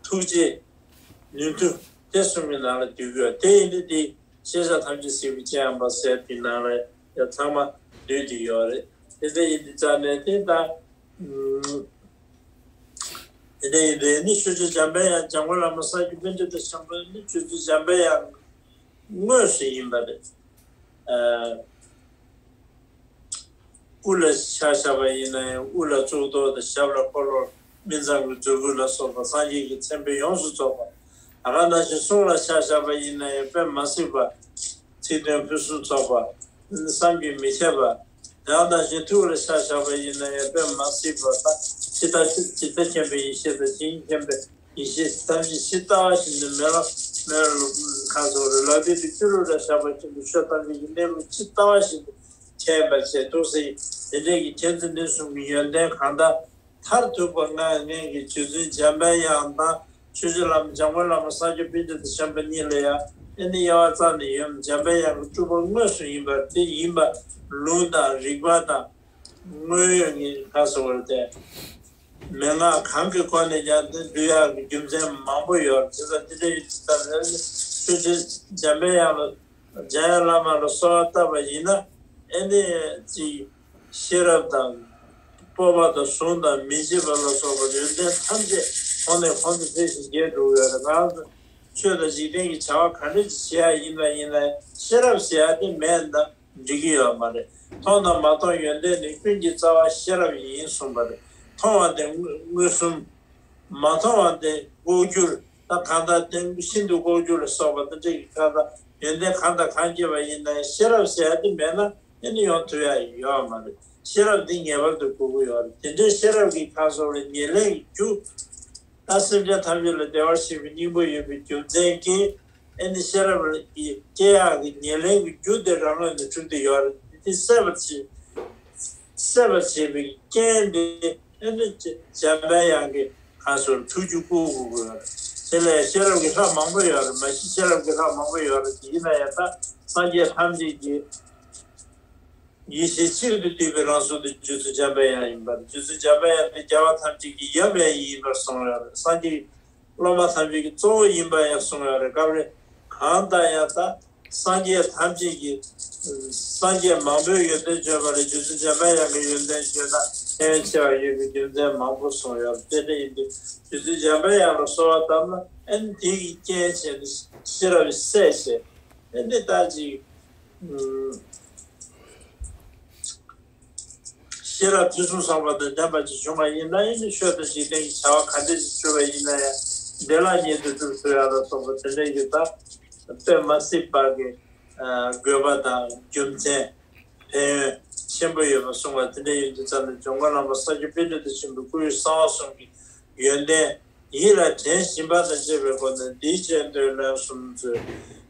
ཐུགས་རྗེ། ནུས་མཐུ། དེ་གསུམ་གྱི་ནང་ལ་འདུས་ཀྱི་ཡོད། དེ་ཡིན་དུས་དེ་ཤེས་བྱ་ཐམས་ཅད་གཟིགས་པའི་སྤྱན་ཡངས་པ་ཟེར་དེ་ནང་ལ་ཡང་ཚང་མ་འདུས་ཏེ་ཡོད་རེད། དེ་འདྲ་ཡིན་དུས་ཙང་ནས་དེ་ལྟ། ཨུམ། དེ་འདྲ་ཡིན་དུས་ནི་ཆོས་རྗེ་འཇམ་པའི་དབྱངས་འཇམ་མགོན་བླ་མ་ས་སྐྱ་པཎྜི་ཏ་ཆེན་པོ་ནི་ཆོས་རྗེ་འཇམ་པའི་དབྱངས་དངོས་སུ་ཡིན་པ་རེད། ཨ། དབུ་ལ་ཕྱག་བཞག་པ་ཡིན་ན་ཡང་དབུ་ལ་གཙུག་ཏོར་དང་ཞབས་ལ་འཁོར་ལོ་སྨིན་མཚམས་ཀྱི་མཛོད་སྤུ་ལ་སོགས་པ་སངས་རྒྱས་ཀྱི་མཚན་དཔེ་ཡོངས་སུ་རྫོགས་པ། ད་ག་ནང་བཞིན་གསུང་ལ་ཕྱག་བཞག་པ་ཡིན་ན་ཡང་དཔེ་མ་སྲིད་པ། ཚིག་དོན་ཕུན་སུམ་ཚོགས་པ། བསམ་གྱིས་མི་ཁྱབ་པ། ཡང་ནང་བཞིན་ཐུགས་ལ་ཕྱག་བཞག་པ་ཡིན་ན་ཡང་དཔེ་མ་སྲིད་པ་དང་ཇི་ལྟ་ཇི་ལྟ་མཁྱེན་པའི་ཡེ་ཤེས་དང་ཇི་སྙེད་མཁྱེན་པའི་ཡེ་ཤེས་ཐམས་ཅད་ཇི་ལྟ་བ་བཞིན་དུ་མེ་ལ་མེ་ལ་ཁ་སོགས་རེ་ལག་མཐིལ་དུ་སྐྱུ་རུ་ལ་བཞག་པ་བཞིན་དུ་ཆོས་ཐམས་ཅད་ཀྱི་གནས་ལུགས་ཇི་ལྟ་བ་བཞིན་དུ་མཁྱེན་པར་བྱེད་དོ་ཟེར། དེ་འདྲའི་གི་མཁྱེན་བརྩེ་ནུས་གསུམ་གྱི་ཡོན་ཏན་གང་དག་མཐར་ཐུག་པ་ལྔ་ངེད་ཀྱི་རྗེ་བཙུན་འཇམ་པའི་དབྱངས་དང་ཆོས་རྗེ་བླ་མ་འཇམ་མགོན་བླ་མ་ས་སྐྱ་པཎྜི་ཏ་ཆེན་པོ་གཉིས་ལ་ཡང་ཨེ་ནི་དབྱེ་བ་རྩ་ནས་ཡོད། འཇམ་པའི་དབྱངས་ཀྱི་སྤྲུལ་པ་དངོས་སུ་ཡིན་པར་དེ་ཡིན་པ་ལུང་དང་རིགས་པ་དང་དངོས་ཡོད་ཀྱི་ཁ་གསོ་བར་ཏེ། མན་ངག་གང་གི་སྒོ་ནས་ཀྱང་དེ་འདུལ་ཡག་གི་རྒྱུ་མཚན་མང་པོ་ཡོད། བྱས་ཙང་དེ་འདྲ་ཡོད་ཙང་ཆོས་རྗེ་འཇམ་པའི་དབྱངས་ལ་འཇམ་དབྱངས་བླ་མ་ལ་གསོལ་བ་བཏབ་པ་ཡིན་ན་ཨེ་ནི་ཅིག་ཤེས་རབ་དང་སྤོབས་པ་དང་གཟུངས་དང་མི་བརྗེད་པ་ལ་སོགས་པ་ཡོན་ཏན་ཐམས་ཅད་ཁོང་ནས་ཁོང་དུ་འཕེལ་ཞིང་རྒྱས་འགྲོ་གི་ཡོད་རེད། ང་རང་ཚོ་ཆོས་དང་འཇིག་རྟེན་གྱི་བྱ་བ་ག་འདྲ་ཞིག་བྱེད་ཡག་ཡིན་ན་ཡིན་ན་ཤེས་རབ་ཟེར་ཡག་དེ་མེད་ན། འགྲིག་གི་ཡོད་མ་རེད། མཐོང་དང་མ་མཐོང་ཡོན་ཏན་ནི་ཀུན་གྱི་རྩ་བ་ཤེས་རབ་ཡིན་གསུངས་པ་རེད། མཐོང་བ་དེ་མངོན་སུམ། མ་མཐོང་བ་དེ་ལྐོག་གྱུར། ད་གང་ལྟར་དེ་ཤིན་ཏུ་ལྐོག་གྱུར་ལ་སོགས་པ་དེ་འདྲ་གི་གང་ལྟར་ཡོན་ཏན་གང་དང་གང་སྐྱེས་པ་ཡིན་ན་ཤེས་རབ་ཟེར་ཡ་དེ་མེད་ན་ཨེ་ནི་ཡོང་ཐུབ་ཡ་ཡོད་མ་རེད། ཤེས་རབ་འདི་ངེས་པར་དུ་དགོས་ཀྱི་ཡོད་རེད། དེ་འདྲའི་ཤེས་རབ་ཀྱི་ཁ་སོགས་ལ་ཉེར་ལེན་གྱི་རྒྱུ། ད་སེམས་ཅན་ཐམས་ཅད་ལ་བདེ་བར་གཤེགས་པའི་སྙིང་པོ་ཡོད་པའི་རྒྱུ་མཚན་གྱིས་ཨེ་ནི་ཤེས་རབ་ཀྱི་སྐྱེ་ཡག་གི་ཉེར་ལེན་གྱི་རྒྱུ་དེ་རང་ངོས་ནས་གྲུབ་སྟེ་ཡོད་རེད། དེ་སད་པར་བྱེད། སད་པར་བྱེད་པའི་རྐྱེན་དེ་ཨེ་ནི་འཇམ་པའི་དབྱངས་ཀྱི་ཁ་སོར་ཐུགས་རྒྱུད་བསྐུལ་དགོས་ཀྱི་ཡོད་རེད། དེ་ལས་ཤེས་རབ་ཀྱི་ལྷ་མང་པོ་ཡོད་རེད། མ་གཞི་ཤེས་རབ་ཀྱི་ལྷ་མང་པོ་ཡོད་རེད། དེ་ཡིན་ན་ཡང་ད་སངས་རྒྱས་ཐམས་ཅད་ཀྱི་ཡེ་ཤེས་གཅིག་ཏུ་བསྡུས་པའི་རང་གཟུགས་དེ་རྗེ་བཙུན་འཇམ་པའི་དབྱངས་ཡིན་པ་རེད། རྗེ་བཙུན་འཇམ་པའི་དབྱངས་དེ་རྒྱལ་བ་ཐམས་ཅད་ཀྱི་ཡབ་ཡང་ཡིན་པར་གསུངས་ཡོད་རེད། སངས་རྒྱས་སློབ་མ་ཐམས་ཅད་ཀྱི་གཙོ་བོ་ཡིན་པ་ཡང་གསུངས་ཡོད་རེད། སྐབས་རེ་གང་ལྟར་ཡང་ད་སངས་རྒྱས་ཐམས་ཅད་ཀྱི་སངས་རྒྱས་མང་པོའི་ཡོན་ཏན་བརྗོད་པ་ལས་རྗེ་བཙུན་འཇམ་པའི་དབྱངས་ཀྱི་ཡོན་ཏན་བརྗོད་ན་ཕན་ཡོན་ཆེ་བ་ཡོད་པའི་རྒྱུ་མཚན་མང་པོ་གསུངས་ཡོད་རེད། དེ་འདྲ་ཡིན་དུས་རྗེ་བཙུན་འཇམ་པའི་དབྱངས་ལ་གསོལ་བ་བཏབ་ན་ཨེ་ནི་དེ་ཡི་རྐྱེན་བྱས་ནས་ཤེས་རབ་སད་བྱས། ཨེ་ནི་ད་ཅིག་ཤེས་རབ་ཕུན་སུམ་ཚོགས་པ་དང་ལྡན་པ་ཅིག་བྱུང་བ་ཡིན་ན་ཨེ་ནི་ཆོས་དང་འཇིག་རྟེན་གྱི་བྱ་བ་ག་འདྲ་ཞིག་བྱུང་བ་ཡིན་ན་ཡང་བདེ་བླག་ཉིད་དུ་འགྲུབ་ཐུབ་ཡག་ལ་སོགས་པ་དེ་འདྲ་ཡོད་ད། དཔེ་མ་སྲིད་པ་གི་དགོས་པ་དང་རྒྱུ་མཚན་ཕན་ཡོན་ཆེན་པོ་ཡོད་པ་གསུངས་པ་དེ་འདྲ་ཡིན་དུས་ཙམ་ནས་འཇམ་མགོན་བླ་མ་ས་སྐྱ་པཎྜི་ཏ་ཆེན་པོའི་སྐུའི་གསང་བ་གསུམ་གྱི་ཡོན་ཏན་ཡིད་ལ་དྲན་བཞིན་པ་དང་བཅས་པའི་སྒོ་ནས་འདིའི་རྗེས་ཟློས་ལན་གསུམ་མཛོད།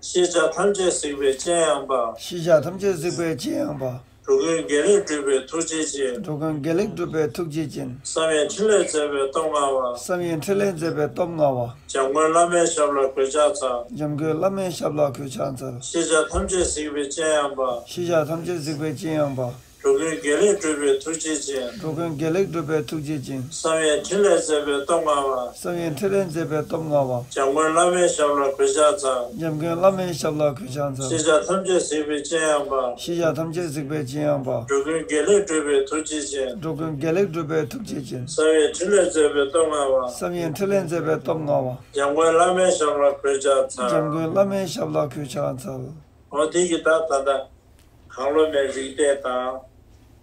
ཤེས་བྱ་ཐམས་ཅད་གཟིགས་པའི་སྤྱན་ཡངས་པ། ཤེས་བྱ་ཐམས་ཅད་གཟིགས་པའི་སྤྱན་ཡངས་པ། འགྲོ་ཀུན་དགེ་ལེགས་སྒྲུབ་པའི་ཐུགས་རྗེ་ཅན། འགྲོ་ཀུན་དགེ་ལེགས་སྒྲུབ་པའི་ཐུགས་རྗེ་ཅན། བསམ་ཡས་འཕྲིན་ལས་མཛད་པའི་སྟོབས་མངའ་བ། བསམ་ཡས་འཕྲིན་ལས་མཛད་པའི་སྟོབས་མངའ་བ། འཇམ་མགོན་བླ་མའི་ཞབས་ལ་གུས་ཕྱག་འཚལ། འཇམ་མགོན་བླ་མའི་ཞབས་ལ་གུས་ཕྱག་འཚལ། ཤེས་བྱ་ཐམས་ཅད་གཟིགས་པའི་སྤྱན་ཡངས་པ། ཤེས་བྱ་ཐམས་ཅད་གཟིགས་པའི་སྤྱན་ཡངས་པ། འགྲོ་ཀུན་དགེ་ལེགས་སྒྲུབ་པའི་ཐུགས་རྗེ་ཅན། འགྲོ་ཀུན་དགེ་ལེགས་སྒྲུབ་པའི་ཐུགས་རྗེ་ཅན། བསམ་ཡས་འཕྲིན་ལས་མཛད་པའི་སྟོབས་མངའ་བ། བསམ་ཡས་འཕྲིན་ལས་མཛད་པའི་སྟོབས་མངའ་བ། འཇམ་མགོན་བླ་མའི་ཞབས་ལ་གུས་ཕྱག་འཚལ། འཇམ་མགོན་བླ་མའི་ཞབས་ལ་གུས་ཕྱག་འཚལ། ཤེས་བྱ་ཐམས་ཅད་གཟིགས་པའི་སྤྱན་ཡངས་པ། ཤེས་བྱ་ཐམས་ཅད་གཟིགས་པའི་སྤྱན་ཡངས་པ། འགྲོ་ཀུན་དགེ་ལེགས་སྒྲུབ་པའི་ཐུགས་རྗེ་ཅན། འགྲོ་ཀུན་དགེ་ལེགས་སྒྲུབ་པའི་ཐུགས་རྗེ་ཅན། བསམ་ཡས་འཕྲིན་ལས་མཛད་པའི་སྟོབས་མངའ་བ། བསམ་ཡས་འཕྲིན་ལས་མཛད་པའི་སྟོབས་མངའ་བ། འཇམ་མགོན་བླ་མའི་ཞབས་ལ་གུས་ཕྱག་འཚལ། འཇམ་མགོན་བླ་མའི་ཞབས་ལ་གུས་ཕྱག་འཚལ། འོ་དེ་གི་ད་ད་ལྟ་གང་བློ་མེད་རིག་གཏད་དང་།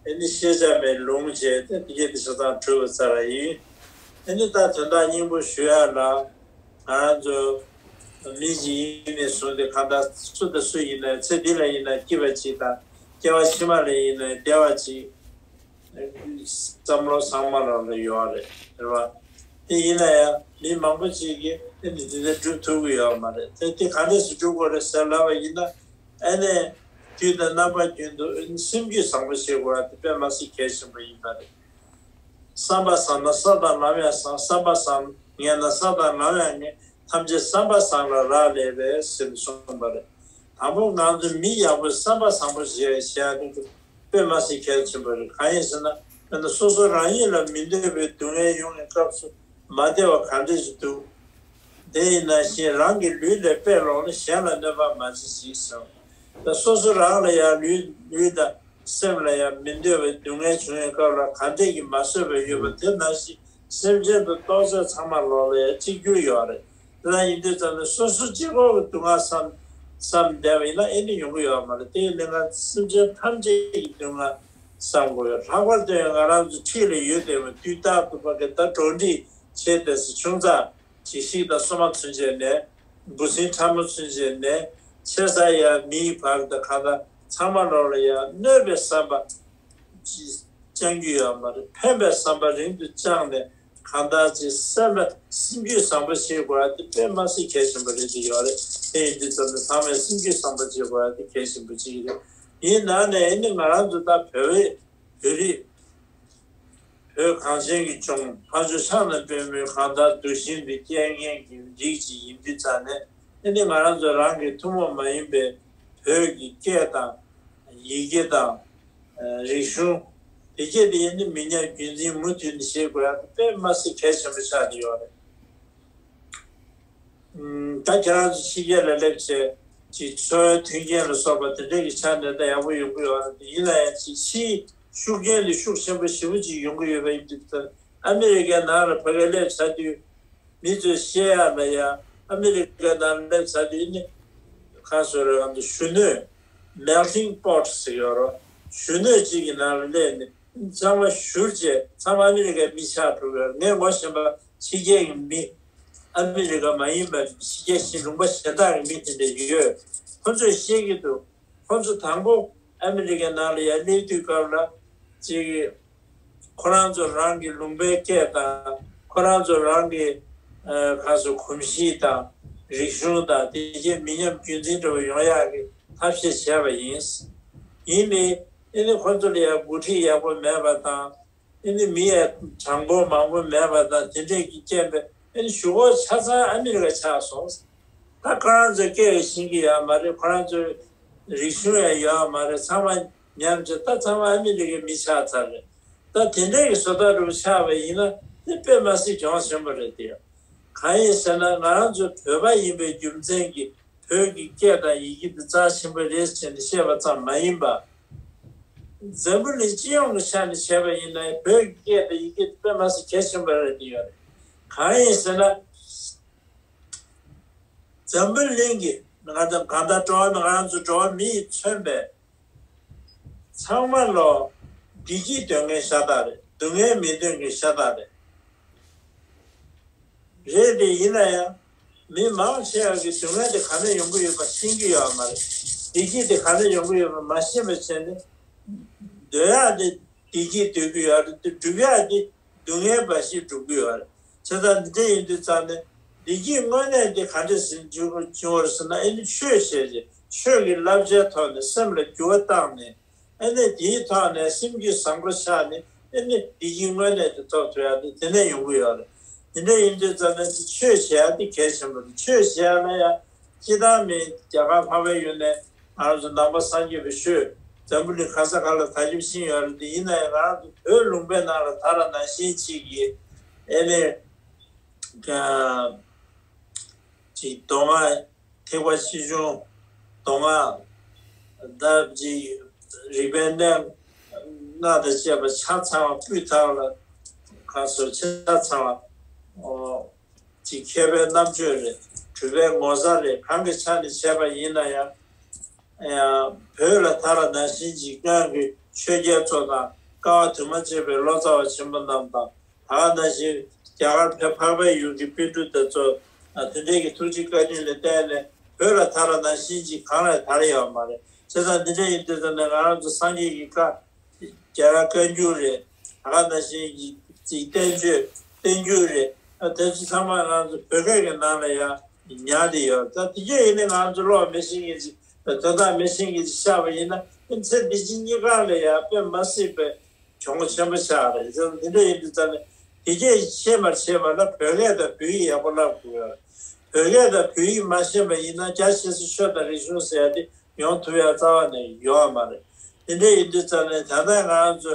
ཨེ་ནི་ཤེས་བྱ་མེད་ལུང་བྱས་ཏེ་དེ་གི་དེ་ཆ་ཚང་གྲུབ་པ་ཚར་བ་ཡིན། ཨེ་ནི་ད་དོན་དག་སྙིང་པོ་ཞུ་ཡ་ལ་ང་རང་ཚོ་མི་ཞིག་ཡིན་ནས་བཟུང་སྟེ་གང་ལྟར་སུ་དང་སུ་ཡིན་ན་ཚེ་འདི་ལ་ཡིན་ན་སྐྱིད་པ་ཅིག་དང་སྐྱེ་བ་ཕྱི་མ་ལ་ཡིན་ན་བདེ་བ་ཅིག་བསམ་བློ་ཚང་མ་ལོག་ལ་ཡོད་རེད། རེད་བ། དེ་ཡིན་ན་ཡང་མི་མང་པོ་ཅིག་གིས་དེ་འདི་འདི་འདྲ་སྒྲུབ་ཐུབ་ཀྱི་ཡོད་མ་རེད། དེ་དེ་ག་འདྲས་སུ་སྒྲུབ་དགོས་རེད་ཟེར་ལབ་པ་ཡིན་ན། ཨ་ནི་དུས་དང་རྣམ་པ་ཀུན་ཏུ་སེམས་རྒྱུད་བཟང་པོ་བྱེད་དགོས་པ་དེ་དཔེ་མ་སྲིད་གལ་ཆེན་པོ་ཡིན་པ་རེད། བསམ་པ་བཟང་ན་ས་དང་ལམ་ཡང་བཟང་། བསམ་པ་བཟང་ངན་ན་ས་དང་ལམ་ཡང་ངན། ཐམས་ཅད་བསམ་པ་བཟང་ལ་རག་ལས་པས་ཟེར་ནས་གསུངས་པ་རེད། དང་པོ་ང་ཚོ་མི་ཡག་པོས་བསམ་པ་བཟང་པོ་བྱེད་བྱེད་ཡ་དེ་དཔེ་མ་སྲིད་གལ་ཆེན་པོ་རེད། གང་ཡིན་ཟེར་ན། དཔེར་ན་སོ་སོ་རང་ཉིད་ལ་མི་འདོད་པའི་སྡུག་བསྔལ་ཡོང་བའི་སྐབས་སུ་མ་བདེ་བ་ག་འདྲ་ཞིག་འདུག་དེ་ཡིན་ན་བཞིན་རང་གི་ལུས་ལས་དཔེ་ལོག་ན་གཞན་ལ་གནོད་པ་མ་བྱེད་ཅིག་གསུངས། ད་སོ་སོ་རང་ལ་ཡང་ལུས་ལུས་དང་སེམས་ལ་ཡང་མི་འདོད་པའི་སྡུག་བསྔལ་བྱུང་བའི་སྐབས་ལ་ག་འདྲས་ཀྱིས་མ་བཟོད་པ་ཡོད་པ་དེ་ནང་བཞིན་སེམས་ཅན་དུ་གཏོགས་ཚད་ཚང་མ་ལོག་ལ་ཡང་གཅིག་གྱུར་ཡོད་རེད། དེ་ལ་ཡིན་དུས་ཙམ་ནས་སོ་སོ་གཅིག་པོ་གི་སྡུག་བསྔལ་བསམ་བསམ་བསྡད་པ་ཡིན་ན་ཨེ་འདྲ་ཡོང་གི་ཡོད་མ་རེད། དེ་ཡིན་ན་ང་སེམས་ཅན་ཐམས་ཅད་ཀྱི་སྡུག་བསྔལ་བསམ་དགོས་ཡོད། ལྷག་པར་དུ་ང་རང་ཚོ་འཁྲིས་ལ་ཡོད་བསྡད་པ་དུས་རྟག་ཏུ་ཕ་གི་ད་འགྲོ་འགྲིག་བྱས་ཏེ་ཆུང་ཙག་ཅིག་ཤིག་དང་སོ་མ་ཚུན་ཆད་ནས། འབུ་སྲིན་ཕྲ་མོ་ཚུན་ཆད་ནས། ཆེ་ས་ཡ་མིའི་བར་དུ་གང་ལྟར་ཚང་མ་ལོག་ལ་ཡ་གནོད་པའི་བསམ་པ་ཅིག་བཅང་རྒྱུ་ཡོད་མ་རེད། ཕན་པའི་བསམ་པ་རིང་དུ་བཅངས་ནས་གང་ལྟར་ཅིག་སེམས་པ་སེམས་རྒྱུད་བཟང་པོ་བྱེད་དགོས་ཡ་དེ་དཔེ་མ་སྲིད་གལ་ཆེན་པོ་རེད་དེ་ཡོད་རེད། དེ་ཡིན་དུས་ཙམ་ནས་ཚང་མས་སེམས་རྒྱུད་བཟང་པོ་བྱེད་དགོས་ཡ་དེ་གལ་ཆེན་པོ་ཅིག་རེད། ཡིན་ན་ནས་ཨེ་ནི་ང་རང་ཚོ་ད་བོད་བོད་རིགས། བོད་གངས་ཅན་གྱི་ལྗོངས་ཕ་ཇོ་ཤ་ན་པདྨོའི་གང་ལྟར་གདུལ་ཞིང་དུ་སྐྱེ་མཁན་གྱི་རིགས་ཅིག་ཡིན་དུས་ཙང་ནས་ཨེ་ནི་ང་རང་ཚོ་རང་གི་ཐུན་མོང་མ་ཡིན་པའི་བོད་ཀྱི་སྐད་དང་ཡི་གེ་དང་རིག་གཞུང་དེ་གྱད་དེ་ཨེ་ནི་མི་ཉམས་རྒྱུན་འཛིན་མུ་མཐུད་ནས་བྱེད་དགོས་ཡ་དེ་དཔེ་མ་སྲིད་གལ་ཆེན་པོ་ཆགས་ཀྱི་ཡོད་རེད། ད་ཁྱེད་རང་ཚོ་ཕྱི་རྒྱལ་ལ་སླེབས་བྱས་ཀྱི་འཚོ་བའི་མཐུན་རྐྱེན་ལ་སོགས་པ་དེ་འདྲ་གི་ཆ་ནས་ད་ཡག་པོ་ཡོང་གི་ཡོད་རེད། ཡིན་ན་ཡང་ཅིག་ཕྱིའི་ཤུགས་རྐྱེན་ལས་ཤུགས་ཆེན་པོ་ཞེ་པོ་ཅིག་ཡོང་གི་ཡོད་པ་ཡིན་དུས་ད་ཨ་མི་རི་ཀའི་ནང་ལ་ཕ་གི་སླེབས་ཚར་དུས་མི་ཚོས་བཤད་ཡག་ལ་ཡ་ཨ་མི་རི་ཀའི་ནང་སླེབས་ཚར་དུས་ནི་གང་ཟེར་རེད། ང་ཚོ་གཞོན་ནུའི་melting pot ཟེར་ཡོད་རེད། གཞོན་ནུ་གཅིག་གི་ནང་ལ་སླེབས་ནས། ཚང་མ་བཞུར་བྱས་ཚང་མ་ཨ་མི་རི་ཀའི་མི་ཆགས་འགྲོ་གི་ཡོད་རེད། ངས་ངོ་ཤེས་པ་ཕྱི་རྒྱལ་གྱི་མི། ཨ་མི་རི་ཀ་མ་ཡིན་པ་ཕྱི་རྒྱལ་ཞིག་ལུང་པ་གཞན་དག་གི་མི་དེ་འདྲ་ཡོད། ཁོ་ཚོས་བཤད་ཀྱི་འདུག་ཁོ་ཚོ་དང་པོ་ཨ་མི་རི་ཀའི་ནང་ལ་ཡར་སླེབས་དུས་སྐབས་ལ་ཅིག་ཁོ་རང་ཚོ་རང་གི་ལུང་པའི་སྐད་དང་ཁོ་རང་ཚོ་རང་གི་ཨ་ག་ཚོད་གོམས་གཤིས་དང་རིག་གཞུང་དང་དེ་རྗེས་མི་ཉམས་རྒྱུན་འཛིན་འདྲ་བོ་ཡོང་ཡག་གི་ཐབས་ཤེས་བྱས་པ་ཡིན། ཡིན་ནའི། ཨེ་ནི་ཁོ་ཚོ་ལ་ཡང་འགོ་ཁྲིད་ཡག་པོ་མེད་པ་དང་། ཨེ་ནི་མི་ཡང་གྲངས་འབོར་མང་པོ་མེད་པ་དང་དེ་འདྲས་ཀྱི་རྐྱེན་པས་ཨེ་ནི་གཞུག་གུ་ཆ་ཚང་ཨ་མི་རི་ཀ་ཆགས་སོང་། ད་ཁོ་རང་ཚོའི་སྐད་ཡང་ཤེས་ཀྱི་ཡོད་མ་རེད། ཁོ་རང་ཚོའི་རིག་གཞུང་ཡང་ཡོད་མ་རེད། ཚང་མ་ཉམས་བྱས་ད་ཚང་མ་ཨ་མི་རི་ཀའི་མི་ཆགས་ཚར་རེད། ད་དེ་འདྲས་ཀྱི་བཟོ་ལྟ་རུ་ཆགས་པ་ཡིན་ན་དེ་དཔེ་མ་སྲིད་གྱོང་ཆེན་པོ་རེད་དེ། གང་ཡིན་ཟེར་ན་ང་རང་ཚོ་བོད་པ་ཡིན་པའི་རྒྱུ་མཚན་གྱིས། བོད་ཀྱི་སྐད་དང་ཡི་གེ་འདི་རྩ་ཆེན་པོ་རེད་ཟེར་ནས་བཤད་པ་ཙམ་མ་ཡིན་པ། འཛམ་བུ་གླིང་སྤྱི་ཡོངས་ཀྱི་ཆ་ནས་བྱས་པ་ཡིན་ན་བོད་ཀྱི་སྐད་དང་ཡི་གེ་འདི་དཔེ་མ་སྲིད་གལ་ཆེན་པོ་རེད་དེ་ཡོད་རེད། གང་ཡིན་ཟེར་ན། འཛམ་བུ་གླིང་གི་ང་དང་གང་ལྟར་འགྲོ་བ་མི་ང་རང་ཚོ་འགྲོ་བ་མི་ཡིས་མཚོན་པའི། ཚང་མ་ལོ་བདེ་སྐྱིད་འདོད་མཁན་ཤ་སྟག་རེད། སྡུག་བསྔལ་མི་འདོད་མཁན་ཤ་སྟག་རེད། རེད་དེ་ཡིན་ན་ཡང་མི་མང་ཆེ་བ་གི་སྡུག་བསྔལ་དེ་ག་ནས་ཡོང་གི་ཡོད་པ་ཤེས་ཀྱི་ཡོད་མ་རེད། བདེ་སྐྱིད་དེ་ག་ནས་ཡོང་གི་ཡོད་པ་མ་ཤེས་པ་བྱས་ནས་འདོད་ཡག་དེ་བདེ་སྐྱིད་འདོད་ཀྱི་ཡོད་རེད་དེ་སྒྲུབ་ཡག་དེ་སྡུག་བསྔལ་འབའ་ཞིག་སྒྲུབ་ཀྱི་ཡོད་རེད། བྱས་ཙང་འདི་འདྲ་ཡིན་དུས་ཙང་ནས་བདེ་སྐྱིད་དངོས་གནས་དེ་ག་འདྲ་ཞིག་འབྱུང་གི་ཡོད་རེད་ཟེར་ན་ཨེ་ནི་ཆོས་བྱས་རྗེས་ཆོས་ཀྱི་བསླབ་བྱའི་ཐོག་ནས་སེམས་ལ་འགྱུར་བ་བཏང་ནས། ཨ་ནི་དེའི་ཐོག་ནས་སེམས་རྒྱུད་བཟང་པོ་ཆགས་ནས་ཨ་ནི་བདེ་སྐྱིད་དངོས་གནས་དེ་ཐོབ་ཐུབ་ཡག་དེ་དེ་ནས་ཡོང་གི་ཡོད་རེད། དེ་འདྲ་ཡིན་དུས་ཙམ་ནས་ཆོས་བྱེད་ཡག་དེ་གལ་ཆེན་པོ་རེད། ཆོས་བྱེད་ཡག་ལ་ཡང་སྤྱི་བཏང་མི་རྒྱ་གར་འཕགས་པའི་ཡུལ་ནས་ང་རང་ཚོ་ནང་པ་སངས་རྒྱས་པའི་ཆོས་འཛམ་བུ་གླིང་ག་ས་ག་ལ་དར་ཁྱབ་ཕྱིན་ཡོད་རེད་དེ། ཡིན་ན་ཡང་ང་རང་ཚོ་བོད་ལུང་པའི་ནང་ལ་ད་ར་ནང་བཞིན་གཅིག་གིས་ཨ་ནི་ཅིག་མདོ་སྔགས། ཐེག་པ་ཆེ་ཆུང་། མདོ་སྔགས། ད་ཅིག་རིག་པའི་གནས་ལྔ་དང་བཅས་པ་ཆ་ཚང་བ་སྤུས་དག་ལ་ག་སོ་ཆ་ཚང་བ། ཨོ། ཅིག་མཁས་པའི་རྣམ་དཔྱོད་རེད། གྲུབ་པའི་ངོ་མཚར་རེད། གང་གི་ཆ་ནས་བྱས་པ་ཡིན་ན་ཡང་། ཡང་བོད་ལ་ད་ར་ནང་བཞིན་གྱི་སྔོན་གྱི་ཆོས་རྒྱལ་ཚོ་དང་། དཀའ་བ་དུ་མ་བྱས་པའི་ལོ་ཙཱ་བ་ཆེན་པོ་རྣམས་དང་། ད་ག་ནང་བཞིན་རྒྱ་གར་བོད་འཕགས་པའི་ཡུལ་གྱི་པཎ་གྲུབ་དེ་ཚོ་དེ་འདྲའི་གི་ཐུགས་རྗེ་བཀའ་དྲིན་ལ་བརྟེན་ནས་བོད་ལ་ད་ར་ནང་བཞིན་གྱི་གང་ལ་དར་ཡོད་མ་རེད། བྱས་ཙང་འདི་འདྲ་ཡིན་དུས་ཙམ་ནས་ང་རང་ཚོ་སངས་རྒྱས་ཀྱི་བཀའ། རྒྱལ་བའི་བཀའ་འགྱུར་རེད། ད་ག་ནང་བཞིན་གྱི་ཅིག་བསྟན་བཅོས་བསྟན་འགྱུར་རེད། ད་དེ་ཚོ་ཚང་མ་ང་ཚོ་བོད་སྐད་ཀྱི་ནང་ལ་ཡང་ཉར་ཏེ་ཡོད། ད་དེ་གས་ཡིན་ནའི་ང་ཚོ་ཀློག་མི་ཤེས་མཁན་ཅིག་དང་དོན་དག་མི་ཤེས་མཁན་ཅིག་ཆགས་པ་ཡིན་ན། ཚེ་འདི་ཕྱི་གཉིས་ཀ་ལ་ཡང་དཔེ་མ་སྲིད་པའི་གྱོང་ཆེན་པོ་ཆགས་རེད། དེ་འདྲ་ཡིན་དུས་ཙང་ནས་དེ་གས་ཤེས་མ་ཤེས་པ་ལ་བོད་སྐད་དང་བོད་ཡིག་ཡག་པོ་བསླབ་དགོས་ཡོད་རེད། བོད་སྐད་དང་བོད་ཡིག་མ་ཤེས་པ་ཡིན་ན་རྒྱ་ཆེ་ས་ཆོས་དང་རིག་གཞུང་ཟེར་ཡ་དེ་ཡོང་ཐུབ་ཡ་རྩ་བ་ནས་ཡོད་མ་རེད། དེ་འདྲ་ཡིན་དུས་ཙང་ནས་ད་ལྟ་ང་ཚོ་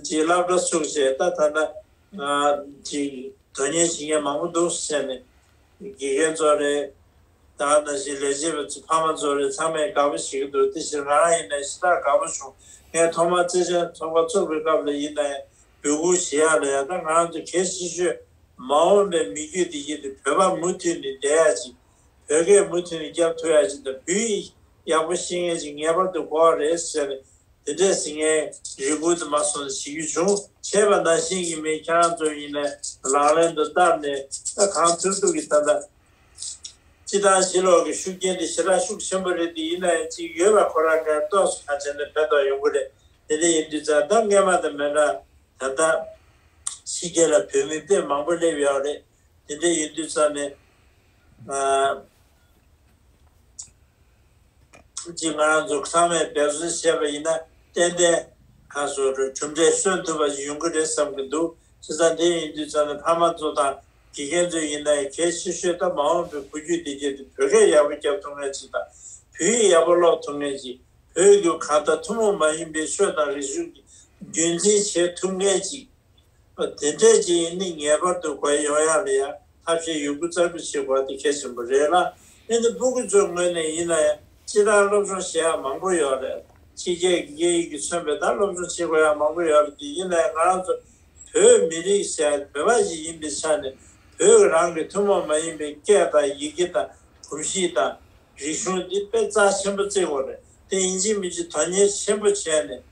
ཅིག་སློབ་གྲྭ་ཚུགས་བྱས། ད་ད་ལྟ་ང་ཅིག་དོན་གཉེར་བྱེད་མཁན་མང་པོ་འདུག་ཟེར་ནས་དགེ་རྒན་ཚོ་རེད། ད་ནང་བཞིན་ལས་བྱེད་པ་ཚོ་ཕ་མ་ཚོ་རེད། ཚང་མས་དགའ་པོ་བྱེད་ཀྱི་འདུག་དེ་བཞིན་ང་རང་ཡིན་ནའི་ཞེ་དྲག་དགའ་པོ་བྱུང་། ངས་ཐོག་མར་བརྩེ་ཆེན་ཚོགས་པ་བཙུགས་པའི་སྐབས་ལ་ཡིན་ནའི་འབོད་སྐུལ་བྱེད་ཡག་ལ་ཡང་། ད་ང་རང་ཚོ་གལ་ཆེ་ཤོས་མ་འོངས་པའི་མི་རྒྱུད་འདི་གྱད་དེ་བོད་པ་མུ་མཐུད་ནས་བསྡད་ཡག་ཅིག་བོད་སྐད་མུ་མཐུད་ནས་རྒྱབ་ཐུབ་ཡག་ཅིག་དང་། བོད་ཡིག་ཡག་པོ་ཤེས་མཁན་ཅིག་ངེས་པར་དུ་དགོས་པ་རེད་ཟེར་ནས། དེ་འདྲས་ཟེར་མཁན་རེ་སྐུལ་དུ་མ་སོང་ནས་བྱེད་རྒྱུ་བྱུང་། བྱས་པ་ནང་བཞིན་གྱི་མི་ཁྱེད་རང་ཚོ་ཡིན་ནའི་ལག་ལེན་དུ་བསྟར་ནས། ད་གང་ཐུབ་ཐུབ་ཀྱིས་ད་ལྟ་སྤྱི་བཏང་ཕྱི་ལོགས་ཀྱི་ཤུགས་རྐྱེན་དེ་ཞེ་དྲག་ཤུགས་ཆེན་པོ་རེད། དེ་ཡིན་ན་ཡང་ཅིག་ཡོད་པ་ཁོ་རང་གིས་ཏོག་ཙམ་གང་བྱས་ནས་ཕན་ཐོགས་ཡོང་གི་རེད། དེ་འདྲ་ཡིན་དུས་ཙང་། ད་སྔས་མ་དང་མི་འདྲ། ད་ལྟ་ཕྱི་རྒྱལ་ལ་བོད་མི་དཔེ་མང་པོ་སླེབས་ཡོད་རེད། དེ་འདྲ་ཡིན་དུས་ཙང་ནས། ཨ། ཅིག་ང་རང་ཚོ་ཚང་མས་འབད་བརྩོན་བྱས་པ་ཡིན་ན། ཏན་ཏན་ག་སོ་རུ་གྲུབ་འབྲས་སོན་ཐུབ་པ་ཞིག་ཡོང་གི་རེད་བསམ་གྱི་འདུག་བྱས་ཙང་དེ་ཡིན་དུས་ཙང་ནས་ཕ་མ་ཚོ་དང་དགེ་རྒན་ཚོ་ཡིན་ནའི་གལ་ཆེ་ཤོས་ད་མ་འོངས་པའི་བུ་རྒྱུད་འདི་གྱད་དེ་བོད་སྐད་ཡག་པོ་རྒྱབ་ཐུབ་མཁན་ཅིག་དང་། བོད་ཡིག་ཡག་པོ་ཀློག་ཐུབ་མཁན་ཅིག་བོད་ཀྱི་གང་ལྟར་ཐུན་མོང་མ་ཡིན་པའི་ཆོས་དང་རིག་གཞུང་གི་རྒྱུན་འཛིན་བྱེད་ཐུབ་མཁན་ཅིག་དེ་འདྲས་ཅིག་ཡིན་ནི་ངེས་པར་དུ་དགོས་ཡོང་ཡག་ལ་ཡང་ཐབས་ཤེས་ཡོད་རྒུ་རྩལ་པོ་བྱེད་དགོས་པ་དེ་གལ་ཆེན་པོ་རེད་ལ། ཨེ་ནི་སྤུ་གུ་ཚོའི་ངོས་ནས་ཡིན་ན་ཡང་སྤྱིར་བཏང་སློབ་སྦྱོང་བྱེད་ཡག་མང་པོ་ཡོད་རེད། ཕྱི་རྒྱལ་གྱི་སྐད་ཡིག་གིས་མཚོན་པའི་ད་སློབ་སྦྱོང་བྱེད་དགོས་ཡག་མང་པོ་ཡོད་རེད། དེ་ཡིན་ན་ཡང་ང་རང་ཚོ་བོད་མི་རིགས་ཟེར་བོད་པ་ཞིག་ཡིན་པའི་ཆ་ནས། བོད་རང་གི་ཐུན་མོང་མ་ཡིན་པའི་སྐད་དང་ཡི་གེ་དང་གོམས་གཤིས་དང་རིག་གཞུང་འདི་དཔེ་རྩ་ཆེན་པོ་བརྩི་དགོས་རེད། དེ་ཡིན་གཅིག་མིན་གཅིག་དོན་གཉེར་ཆེན་པོ་བྱས་ནས།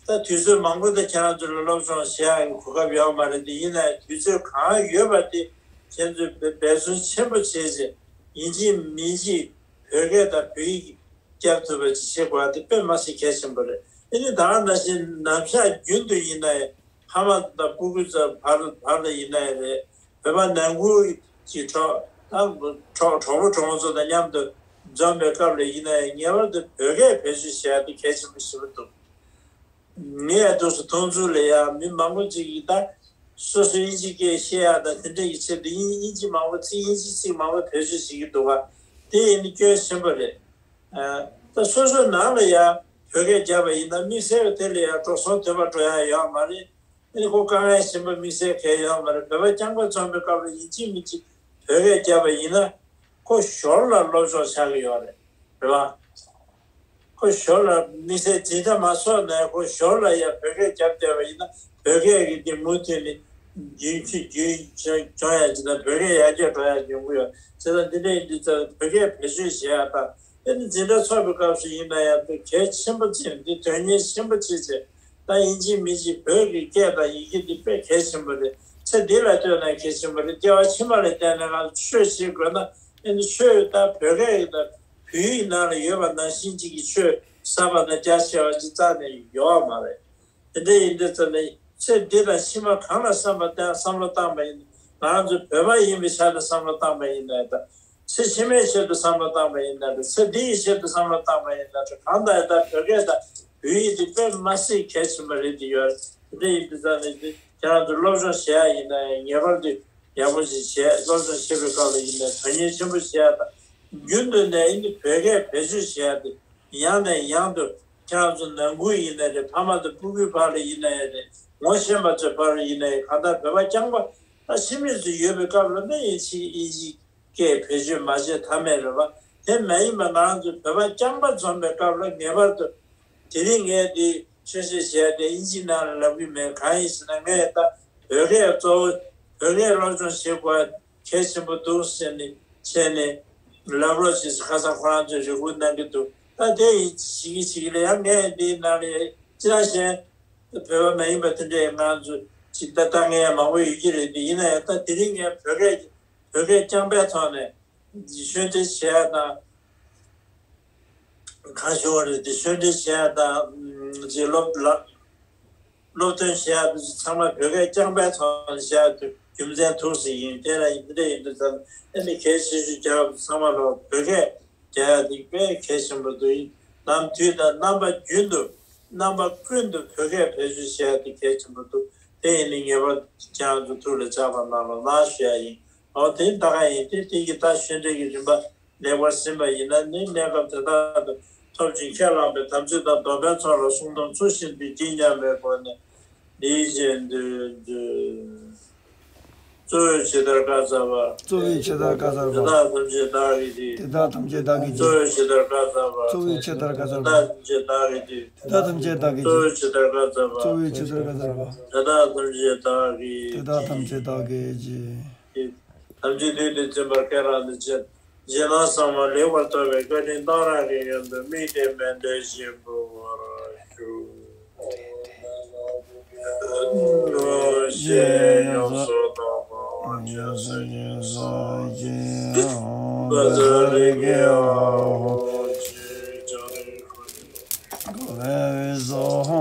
ད་དུས་ཚོད་མང་པོ་ད་ཁྱེད་རང་ཚོ་ལ་སློབ་སྦྱོང་བྱེད་ཡག་གི་གོ་སྐབས་ཡོད་མ་རེད། དེ་ཡིན་ན་ཡང་དུས་ཚོད་གང་ཡོད་པ་དེ་ཁྱེད་ཚོས་འབད་བརྩོན་ཆེན་པོ་བྱས་རྗེས། ཡིན་གཅིག་མིན་གཅིག་བོད་སྐད་དང་བོད་ཡིག་རྒྱབ་ཐུབ་པ་ཅིག་བྱེད་དགོས་པ་དེ་དཔེ་མ་སྲིད་གལ་ཆེན་པོ་རེད། ཨེ་ནི་ད་ག་ནང་བཞིན་ནམ་ཞག་རྒྱུན་དུ་ཡིན་ན་ཡང་། ཕ་མ་དང་སྤུ་གུ་ཚོ་བར་བར་ལ་ཡིན་ན་ཡང་རེད། བོད་པ་ནང་ཁུལ་གྱི་གྲོགས་དང་གྲོགས་གྲོགས་པོ་གྲོགས་མོ་ཚོ་དང་མཉམ་དུ་འཛོམས་པའི་སྐབས་ལ་ཡིན་ན་ཡང་། ངེས་པར་དུ་བོད་སྐད་བེད་སྤྱོད་བྱེད་ཡག་དེ་གལ་ཆེན་པོ་ཞེ་པོ་འདུག་ངས་ཡང་འདུག་སེ་མཐོང་ཚུལ་ལ་ཡང་མི་མང་པོ་ཅིག་གིས་ད་སོ་སོ་དབྱིན་ཇིའི་སྐད་ཤེས་ཡག་དང་དེ་འདྲ་ཡི་ཆེད་དུ་དབྱིན་དབྱིན་ཇི་མང་པོ་ཚིག་དབྱིན་ཇིའི་ཚིག་མང་པོ་བེད་སྤྱོད་བྱེད་ཀྱི་འདུག་ག་དེ་ཡིན་ན་སྐྱོན་ཆེན་པོ་རེད། ཨ། ད་སོ་སོའི་ནང་ལ་ཡང་བོད་སྐད་བརྒྱབ་པ་ཡིན་ན། དམིགས་བསལ་དེ་ལ་ཡང་འགྲོ་སོང་ཐོན་པ་འགྲོ་ཡག་ཡོད་མ་རེད། ཨ་ནི་ཁོ་དཀའ་ངལ་ཆེན་པོ་དམིགས་བསལ་གང་ཡང་ཡོད་མ་རེད། བོད་པ་རྐྱང་པ་འཛོམས་པའི་སྐབས་ལ་ཡིན་གཅིག་མིན་གཅིག་བོད་སྐད་བརྒྱབ་པ་ཡིན་ན། ཁོ་ཞོར་ལ་སློབ་སྦྱོང་ཆགས་ཀྱི་ཡོད་རེད། རེད་པ། ཁོ་ཞོར་ལ་དམིགས་བསལ་འཛིན་གྲྭ་མ་ཚོགས་ནའི་ཁོ་ཞོར་ལ་ཡང་བོད་སྐད་བརྒྱབ་བསྡད་པ་ཡིན་ན། བོད་སྐད་ཀྱི་འདི་མུ་མཐུད་ནས་རྒྱུན་མཐུད་རྒྱུན་སྐྱོང་ཡག་ཅིག་དང་། བོད་སྐད་ཡར་རྒྱས་འགྲོ་ཡག་ཡོང་གི་ཡོད། བྱས་ཙང་འདི་འདྲ་ཡིན་དུས་ཙང་བོད་སྐད་བེད་སྤྱོད་བྱེད་ཡག་དང་། ཨ་ནི་འཛིན་གྲྭ་ཚོགས་པའི་སྐབས་སུ་ཡིན་ན་ཡང་དེ་གལ་ཆེན་པོ་བརྩིས་ནས། འདི་དོན་གཉེར་ཆེན་པོ་བྱེད་ཆེད། ད་ཡིན་གཅིག་མིན་གཅིག་བོད་ཀྱི་སྐད་དང་ཡི་གེ་འདི་དཔེ་གལ་ཆེན་པོ་རེད། ཚེ་འདི་ལ་ལྟོས་ན་གལ་ཆེན་པོ་རེད། སྐྱེ་བ་ཕྱི་མ་ལ་བལྟས་ན་ང་ཚོ་ཆོས་བྱེད་དགོས་ན། ཨ་ནི་ཆོས་ད་བོད་སྐད་ཡིག་དང་བོད་ཡིག་ནང་ལ་ཡོད་པ་ནང་བཞིན་གཅིག་གི་ཆོས་ཟབ་པ་དང་རྒྱ་ཆེ་བ་ཅིག་རྩ་ནས་ཡོད་མ་རེད། དེ་འདྲ་ཡིན་དུས་ཙང་ནས་ཚེ་འདི་དང་ཕྱི་མ་གང་ལ་བསམ་པ་བཏང་བསམ་བློ་བཏང་པ་ཡིན་ན། ང་ཚོ་བོད་པ་ཡིན་པའི་ཆ་ནས་བསམ་བློ་བཏང་པ་ཡིན་ན། ད་ཚེ་ཕྱི་མའི་ཆེད་དུ་བསམ་བློ་བཏང་པ་ཡིན་ན་རེད། ཚེ་འདི་ཡི་ཆེད་དུ་བསམ་བློ་བཏང་པ་ཡིན་ན་རེད། གང་ལྟར་ད་བོད་སྐད་དང་བོད་ཡིག་འདི་དཔེ་མ་སྲིད་གལ་ཆེན་པོ་རེད་དེ་ཡོད། དེ་འདྲ་ཡིན་དུས་ཙང་ནས་ཁྱེད་རང་ཚོ་སློབ་སྦྱོང་བྱེད་ཡག་ཡིན་ན་ཡང་ངེས་པར་དུ་ཡག་པོ་ཞིག་བྱས། སློབ་སྦྱོང་བྱེད་པའི་སྐབས་ལ་ཡིན་ན་དོན་གཉེར་ཆེན་པོ་བྱེད་ཡག་དང་། རྒྱུན་དུ་ནས་ཡིན་ན་བོད་སྐད་བེད་སྤྱོད་བྱེད་ཡག་དེ། ཡང་ནས་ཡང་དུ་ཁྱེད་རང་ཚོ་ནང་ཁུལ་ཡིན་ན་རེད། ཕ་མ་དང་སྤུ་གུའི་བར་ལ་ཡིན་ན་ཡང་རེད། ངོ་ཤེས་པ་ཚོའི་བར་ལ་ཡིན་ན་ཡང་། གང་ལྟར་བོད་པ་རྐྱང་པ་ད་ཕྱི་མི་ཚོ་ཡོད་པའི་སྐབས་ལ་ནི་ཡིན་གཅིག་དབྱིན་ཇིའི་སྐད་བེད་སྤྱོད་མ་བྱས་ཐབས་མེད་རེད་པ། དེ་མ་ཡིན་པ་ང་རང་ཚོ་བོད་པ་རྐྱང་པ་འཛོམས་པའི་སྐབས་ལ་ངེས་པར་དུ། དེ་རིང་ངས་འདི་ཆོས་བཤད་བྱས་ཏེ་དབྱིན་ཇིའི་ནང་ལ་ལབ་ཀྱི་མེད། གང་ཡིན་ཟེར་ན་ངས་ད་བོད་སྐད་གཙོ་བོ་བོད་སྐད་སློབ་སྦྱོང་བྱེད་དགོས་གལ་ཆེན་པོ་འདུག་ཟེར་ནས་བྱས་ནས་ལབ་རོགས་བྱེད་ཟེར། ཁ་སང་ཁོ་རང་ཚོས་རེ་སྐུལ་གནང་གི་འདུག་ད་དེ་ཡིན་བྱེད་ཀྱི་བྱེད་ཀྱི་ལ་ཡང་ངས་འདིའི་ནང་ལ་ཅི་རང་བཞིན་བོད་པ་མ་ཡིན་པ་དེ་འདྲས་ང་ཚོ་ཅིག་ད་ལྟ་ངས་མང་པོ་ཡོད་ཀྱི་རེད། དེ་ཡིན་ན་ཡང་ད་དེ་རིང་ངས་བོད་སྐད་བོད་སྐད་རྐྱང་པའི་ཐོག་ནས་ཆོས་འབྲེལ་བྱེད་ཡ་དང་། གང་ཞུ་བ་རེད་དེ། ཆོས་འབྲེལ་བྱེད་ཡ་དང་། ཅིག་སློབ་ལ། སློབ་སྟོན་བྱེད་ཡག་དེ་ཚང་མ་བོད་སྐད་རྐྱང་པའི་ཐོག་ནས་བྱེད་ཡག་དེ་རྒྱུ་མཚན་ཐུག་ས་ཡིན། དེ་ལ་འདི་འདྲ་ཡིན་དུས་ཙང་ཨ་ནི་གལ་ཆེ་ཤོས་རྒྱལ་ཁབ་ཚང་མ་ལ་བོད་སྐད་རྒྱག་ཡག་དེ་དཔེ་གལ་ཆེན་པོ་འདུག་ཡིན་ནམ་དུས་དང་རྣམ་པ་རྒྱུན་དུ་རྣམ་པ་ཀུན་ཏུ་བོད་སྐད་བེད་སྤྱོད་བྱེད་ཡག་དེ་གལ་ཆེན་པོ་འདུག་དེ་ཡིན་ནི་ངེས་པར་ཁྱེད་རང་ཚོ་ཐུགས་ལ་འཇགས་པ་གནང་རོགས་གནང་ཞུ་ཡག་ཡིན། འོ་དེ་ད་ག་ཡིན་དེ་དེ་གི་ད་ཤོད་འབྲེལ་གྱི་རིམ་པ་ལེགས་པར་ཟིན་པ་ཡིན་ན་ནི་གནས་སྐབས་དེ་དག་ཏུ་ཐོབ་ཅིང་ཁས་བླངས་པའི་དམ་ཚིག་དང་སྡོམ་པའི་ཚོགས་ལ་སྲུང་སྡོམ་ཚུལ་བཞིན་དུ་བགྱིས་སྙམ་པའི་སྒོ་ནས་འདིའི་རྗེས་ཟློས་མཛོད། གཙོ་བོས་ཇི་ལྟར་བཀའ་སྩལ་པ། གཙོ་བོས་ཇི་ལྟར་བཀའ་སྩལ་པ། དེ་དག་ཐམས་ཅད་བདག་གིས་ཀྱང་། དེ་དག་ཐམས་ཅད་བདག་གིས་ཀྱང་། གཙོ་བོས་ཇི་ལྟར་བཀའ་སྩལ་པ། གཙོ་བོས་ཇི་ལྟར་བཀའ་སྩལ་པ། དེ་དག་ཐམས་ཅད་བདག་གིས་ཀྱང་། དེ་དག་ཐམས་ཅད་བདག་གིས་ཀྱང་། གཙོ་བོས་ཇི་ལྟར་བཀའ་སྩལ་པ། གཙོ་བོས་ཇི་ལྟར་བཀའ་སྩལ་པ། དེ་དག་ཐམས་ཅད་བདག་གིས་ཀྱང་། དེ་དག་ཐམས་ཅད་བདག་གིས་ཀྱང་། ཐམས་ཅད་དུས་དུས་བཙུན་པར་ཁས་བླངས་ཏེ་སྤྱད། རྗེས་གནང་ཟབ་མོ་ལེགས་པར་ཐོབ་པའི་བཀའ་དྲིན་གཏང་རག་གི་ཡོན་དུ་དམིགས་ཏེ་མཎྜལ་ཞིག་འབུལ་བར་ཞུ། ཞེས་ཡོངས་སུ་དག་པ་ཇི་སྲིད་ཀྱི་སངས་རྒྱས་པ་ཙཱ་རི་ཀའི་ཨ་ཧོ་ཅི། བྱང་རིག་ཁུ་ནི། ག་ལེ་བི་སོ་ཧོ་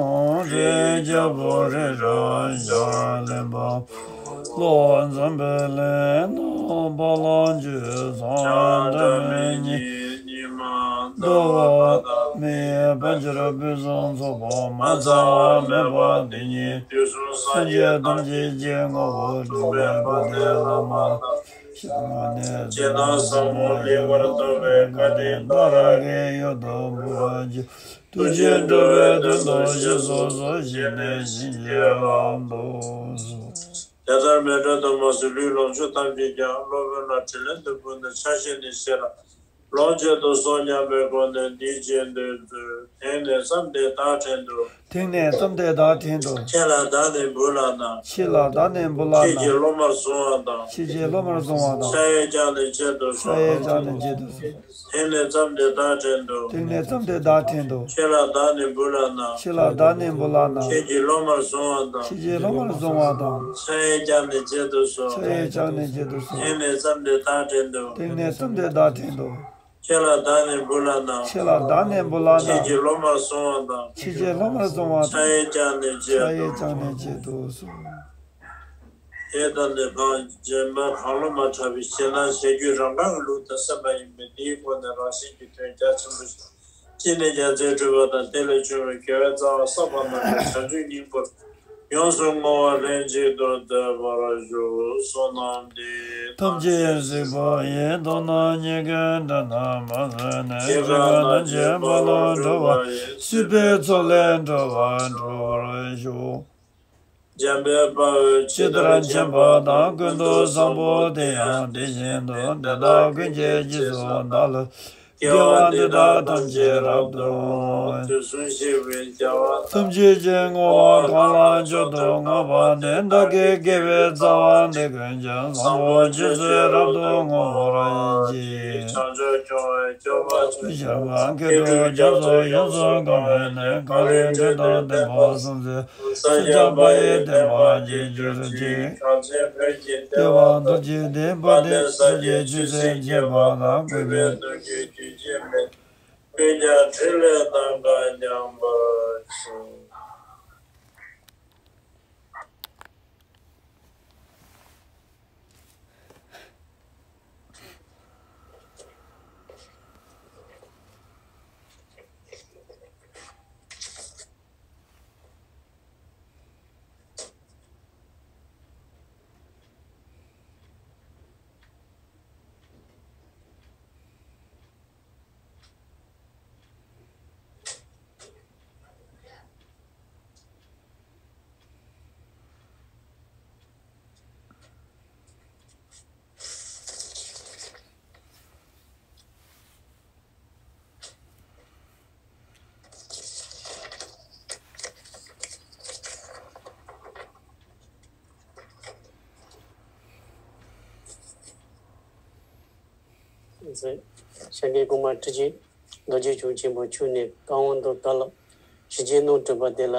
རེ་རྒྱ་བོ་རེ་ར་ཡ་ལེན་པ། ལོ་འཛམ་བུ་གླིང་ན་བ་ལང་ཇུ་ཚང་འདྲ་མི་ཉི་ཉི་མ་ཟླ་བ་མེ་བ་འགྱུར་བུ་སང་ཚོགས་པ་མ་ཚང་བ་མེད་པ་འདི་ཉིད་དུས་གསུམ་སངས་རྒྱས་ཐམས་ཅད་ཀྱི་ངོ་བོ་ཐུགས་མེད་པ་དེ་ལ་མ་ཞག་ནས་རྗེས་གནང་ཟབ་མོ་ལེགས་པར་ཐོབ་པའི་བཀའ་དྲིན་གཏང་རག་གི་ཡོན་དུ་འབུལ་བར་བགྱི། ཐུགས་རྗེས་འགྲོ་བའི་དོན་དུ་གཞན་སོ་སོར་བྱས་ནས་བྱིན་གྱིས་བརླབ་ཏུ་གསོལ། དེ་ལྟར་མཎྜལ་དུ་མ་ཟད་ལུས་ལོངས་སྤྱོད་ཐམས་ཅད་ཀྱང་སློབ་དཔོན་ལ་དྲིན་ལན་དུ་ཕུལ་ནས་ཆ་ཤས་ནི་ཞེ་ལ་ལོངས་སྤྱོད་དུ་གསོག་སྙམ་པའི་སྒོ་ནས་འདིའི་རྗེས་ཟློས་མཛོད། དེང་ནས་བརྩམས་ཏེ་བདག་བྲན་དུ། དེང་ནས་བརྩམས་ཏེ་བདག་བྲན་དུ། ཁྱེད་ལ་བདག་ནི་འབུལ་ལགས་ན། ཁྱེད་ལ་བདག་ནི་འབུལ་ལགས་ན། ཁྱེད་ཀྱིས་སློབ་མར་བཟུང་བ་དང་། ཁྱེད་ཀྱིས་སློབ་མར་བཟུང་བ་དང་། ཕྱག་འཚལ་ཀྱང་ནི་བྱེད་དུ་གསོལ། ཕྱག་འཚལ་ཀྱང་ནི་བྱེད་དུ་གསོལ། དེང་ནས་བརྩམས་ཏེ་བདག་བྲན་དུ། དེང་ནས་བརྩམས་ཏེ་བདག་བྲན་དུ། ཁྱེད་ལ་བདག་ནི་འབུལ་ལགས་ན། ཁྱེད་ལ་བདག་ནི་འབུལ་ལགས་ན། ཁྱེད་ཀྱིས་སློབ་མར་བཟུང་བ་དང་། ཁྱེད་ཀྱིས་སློབ་མར་བཟུང་བ་དང་། ཕྱག་འཚལ་ཀྱང་ནི་བྱེད་དུ་གསོལ། ཕྱག་འཚལ་ཀྱང་ནི་བྱེད་དུ་གསོལ། དེང་ནས་བརྩམས་ཏེ་བདག་བྲན་དུ། དེང་ནས་བརྩམས་ཏེ་བདག་བྲན་དུ། ཁྱེད་ལ་བདག་ནི་འབུལ་ལགས་ན། ཁྱེད་ལ་བདག་ནི་འབུལ་ལགས་ན། ཁྱེད་ཀྱིས་སློབ་མར་བཟུང་བ་དང་། ཁྱེད་ཀྱིས་སློབ་མར་བཟུང་བ་དང་། ཕྱག་འཚལ་ཀྱང་ནི་བྱེད་དུ། ཕྱག་འཚལ་ཀྱང་ནི་བྱེད་དུ་གསོལ། དེ་ལྟར་ནི་གང་རྗེས་མ་གང་བློ་མ་འཁྲབ་པའི་ཞེད་སྣང་བྱ་རྒྱུད་རང་གང་གི་ལུགས་དང་བསམ་པ་ཡིན་པས་འདིའི་སྒོ་ནས་རང་གཞན་གྱི་དོན་རྒྱ་ཆེན་པོ་ཞིག་ཅི་ནས་ཀྱང་མཛད་གྲུབ་པ་དང་དེ་ལས་བྱུང་བའི་དགེ་བའི་རྩ་བ་བསགས་པ་རྣམས་ཀྱང་བྱང་ཆུབ་སྙིང་པོར་ཡོངས་སུ་བསྔོ་བ་ལྷན་ཅིག་ཏུ་འདོད་པར་ཞུ། བསོད་ནམས་འདི་ཐམས་ཅད་གཟིགས་པ་ཡི། མདོར་ན་སྙིང་གའི་འདྲེན་པ་ཟད་ནས། སྐྱེ་རྒ་ན་འཆིའི་རྦ་ཀློང་འཁྲུགས་པ་ཡི། སྲིད་པའི་མཚོ་ལས་འགྲོ་བ་སྒྲོལ་བར་ཤོག། འཇམ་དཔལ་དཔའ་བོས་ཇི་ལྟར་མཁྱེན་པ་དང་། ཀུན་ཏུ་བཟང་པོ་དེ་ཡང་དེ་བཞིན་དུ། དེ་དག་ཀུན་གྱི་རྗེས་སུ་བདག་སློབ་ཅིང་། དགེ་བ་འདི་དག་ཐམས་ཅད་རབ་ཏུ་བསྔོ། དུས་གསུམ་གཤེགས་པའི་རྒྱལ་བ་ཐམས་ཅད་ཀྱི། བསྔོ་བ་གང་ལ་མཆོག་ཏུ་བསྔགས་པ་དེས། བདག་གི་དགེ་བའི་རྩ་བ་འདི་ཀུན་ཀྱང་། བཟང་པོ་རྗེས་སུ་རབ་ཏུ་བསྔོ་བར་བགྱི། བྱང་ཆུབ་སྐྱོང་བའི་སྐྱོབ་པ་ཆོས་ཀྱི་རྒྱལ་པོ། མཁས་གྲུབ་རྒྱ་མཚོ་ཡོངས་སུ་གང་བའི་གནས། གངས་རིའི་ཀླུང་དང་ལྡན་པ་སུམ་བརྩེགས། ས་སྐྱ་པ་ཡི་བསྟན་པ་རྒྱས་གྱུར་ཅིག། གངས་ཅན་བོད་ཀྱི་བསྟན་པ་རྡོ་རྗེ་གདན། དཔལ་ལྡན་ས་སྐྱའི་ཆོས་སྲིད་ཁྱད་པར་དང་། གུས་པས་བསྟོད་རྒྱུའི་རྒྱུད་ཆད་མེད། ཀུན་ཀྱང་ཕྲིན་ལས་རྣམ་དག་མཉམ་པར་ཞུ། ཞལ་ནས་གོང་མ་ཁྲི་ཆེན་རྡོ་རྗེ་འཆང་ཆེན་པོ་མཆོག་ནས་བཀའ་དབང་དང་བཀའ་སློབ་ཞིབ་ཆའི་གནང་གྲུབ་པ་དེ་ལ་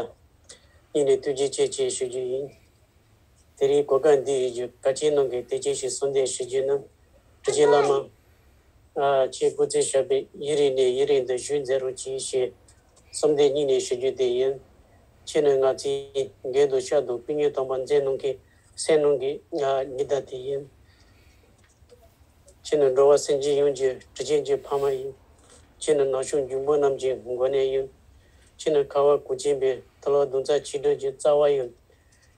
སྙིང་ནས་ཐུགས་རྗེ་ཆེ་ཞེས་ཞུ་རྒྱུ་ཡིན། དེ་རིང་གོ་སྐབས་འདི་ཡི་རྒྱུ་གལ་ཆེན་གནང་གི་དེ་ཅི་ཞིག་གསོལ་འདེབས་ཞུ་རྒྱུ་ནི། ཁྲི་ཆེན་བླ་མ། ཨ། ཁྱེད་སྐུ་ཚེ་ཞབས་པད་ཡུན་རིང་ནས་ཡུན་རིང་དུ་བཞུགས་མཛད་རོགས་གྱིས་ཞེས་གསོལ་འདེབས་སྙིང་ནས་ཞུ་རྒྱུ་དེ་ཡིན། ཁྱེད་ནི་ང་ཚོའི་མགལ་དུ་ཤ་དུ་སྤུན་ཉེ་དམ་པ་མཛེས་གནང་མཁན་སེམས་ནང་གི་ཉི་ཟླ་དེ་ཡིན། ཁྱེད་ནི་འགྲོ་བ་སེམས་ཅན་ཡོངས་ཀྱི་གྲུ་ཆེན་གྱི་ཕ་མ་ཡིན། ཁྱེད་ནི་ནག་ཕྱོགས་འབྱུང་པོ་རྣམས་ཀྱི་འགོ་ནད་ཡིན། ཁྱེད་ནི་ཁ་བ་གོས་ཅན་པའི་ཐུ་ལ་གདུང་རྩ་ཆིག་སྒྲིལ་གྱི་རྩ་བ་ཡིན།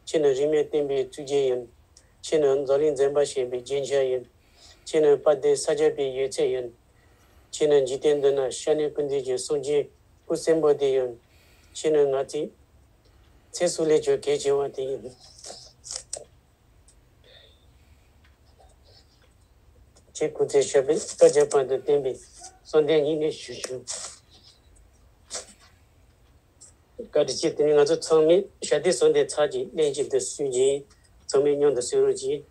ཁྱེད་ནི་རིས་མེད་བསྟན་པའི་གཙུག་རྒྱན་ཡིན། ཁྱེད་ནི་འཛམ་གླིང་འཛིན་པ་ཞེས་པའི་རྒྱན་ཆ་ཡིན། ཁྱེད་ནི་དཔལ་ལྡན་ས་སྐྱ་པའི་ཡོད་ཚད་ཡིན། ཁྱེད་ནི་འཇིག་རྟེན་འདི་ན་སྐྱབས་གནས་ཀུན་འདུས་ཀྱི་གསུང་རྒྱན་སྐུ་གསོན་པོ་དེ་ཡིན། ཁྱེད་ནི་ང་ཚོའི་ཚེ་སྲོག་ལས་ཀྱང་གལ་ཆེ་བ་དེ་ཡིན། ཁྱེད་སྐུ་ཚེ་ཞབས་པད་བསྐལ་བརྒྱའི་བར་དུ་བརྟན་པའི་གསོལ་འདེབས་སྙིང་ནས་ཞུ་ཞུ། བཀའ་དྲིན་ཆེ། དེ་ནས་ང་ཚོ་ཚང་མས་ཞབས་བརྟན་གསོལ་འདེབས་ཚར་གྱི་ལན་གཅིག་ཏུ་གསོལ་གྱིས། ཚང་མས་མཉམ་དུ་གསོལ་རོགས་གྱིས།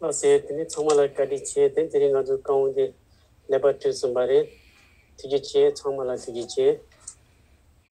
ལགས་སོ། དེ་ནས་ཚང་མ་ལ་བཀའ་དྲིན་ཆེ། དེ་དེ་རིང་ང་ཚོའི་བཀའ་དབང་དེ་ལེགས་པར་གྲུབ་ཟིན་པ་རེད། ཐུགས་རྗེ་ཆེ། ཚང་མ་ལ་ཐུགས་རྗེ་ཆེ།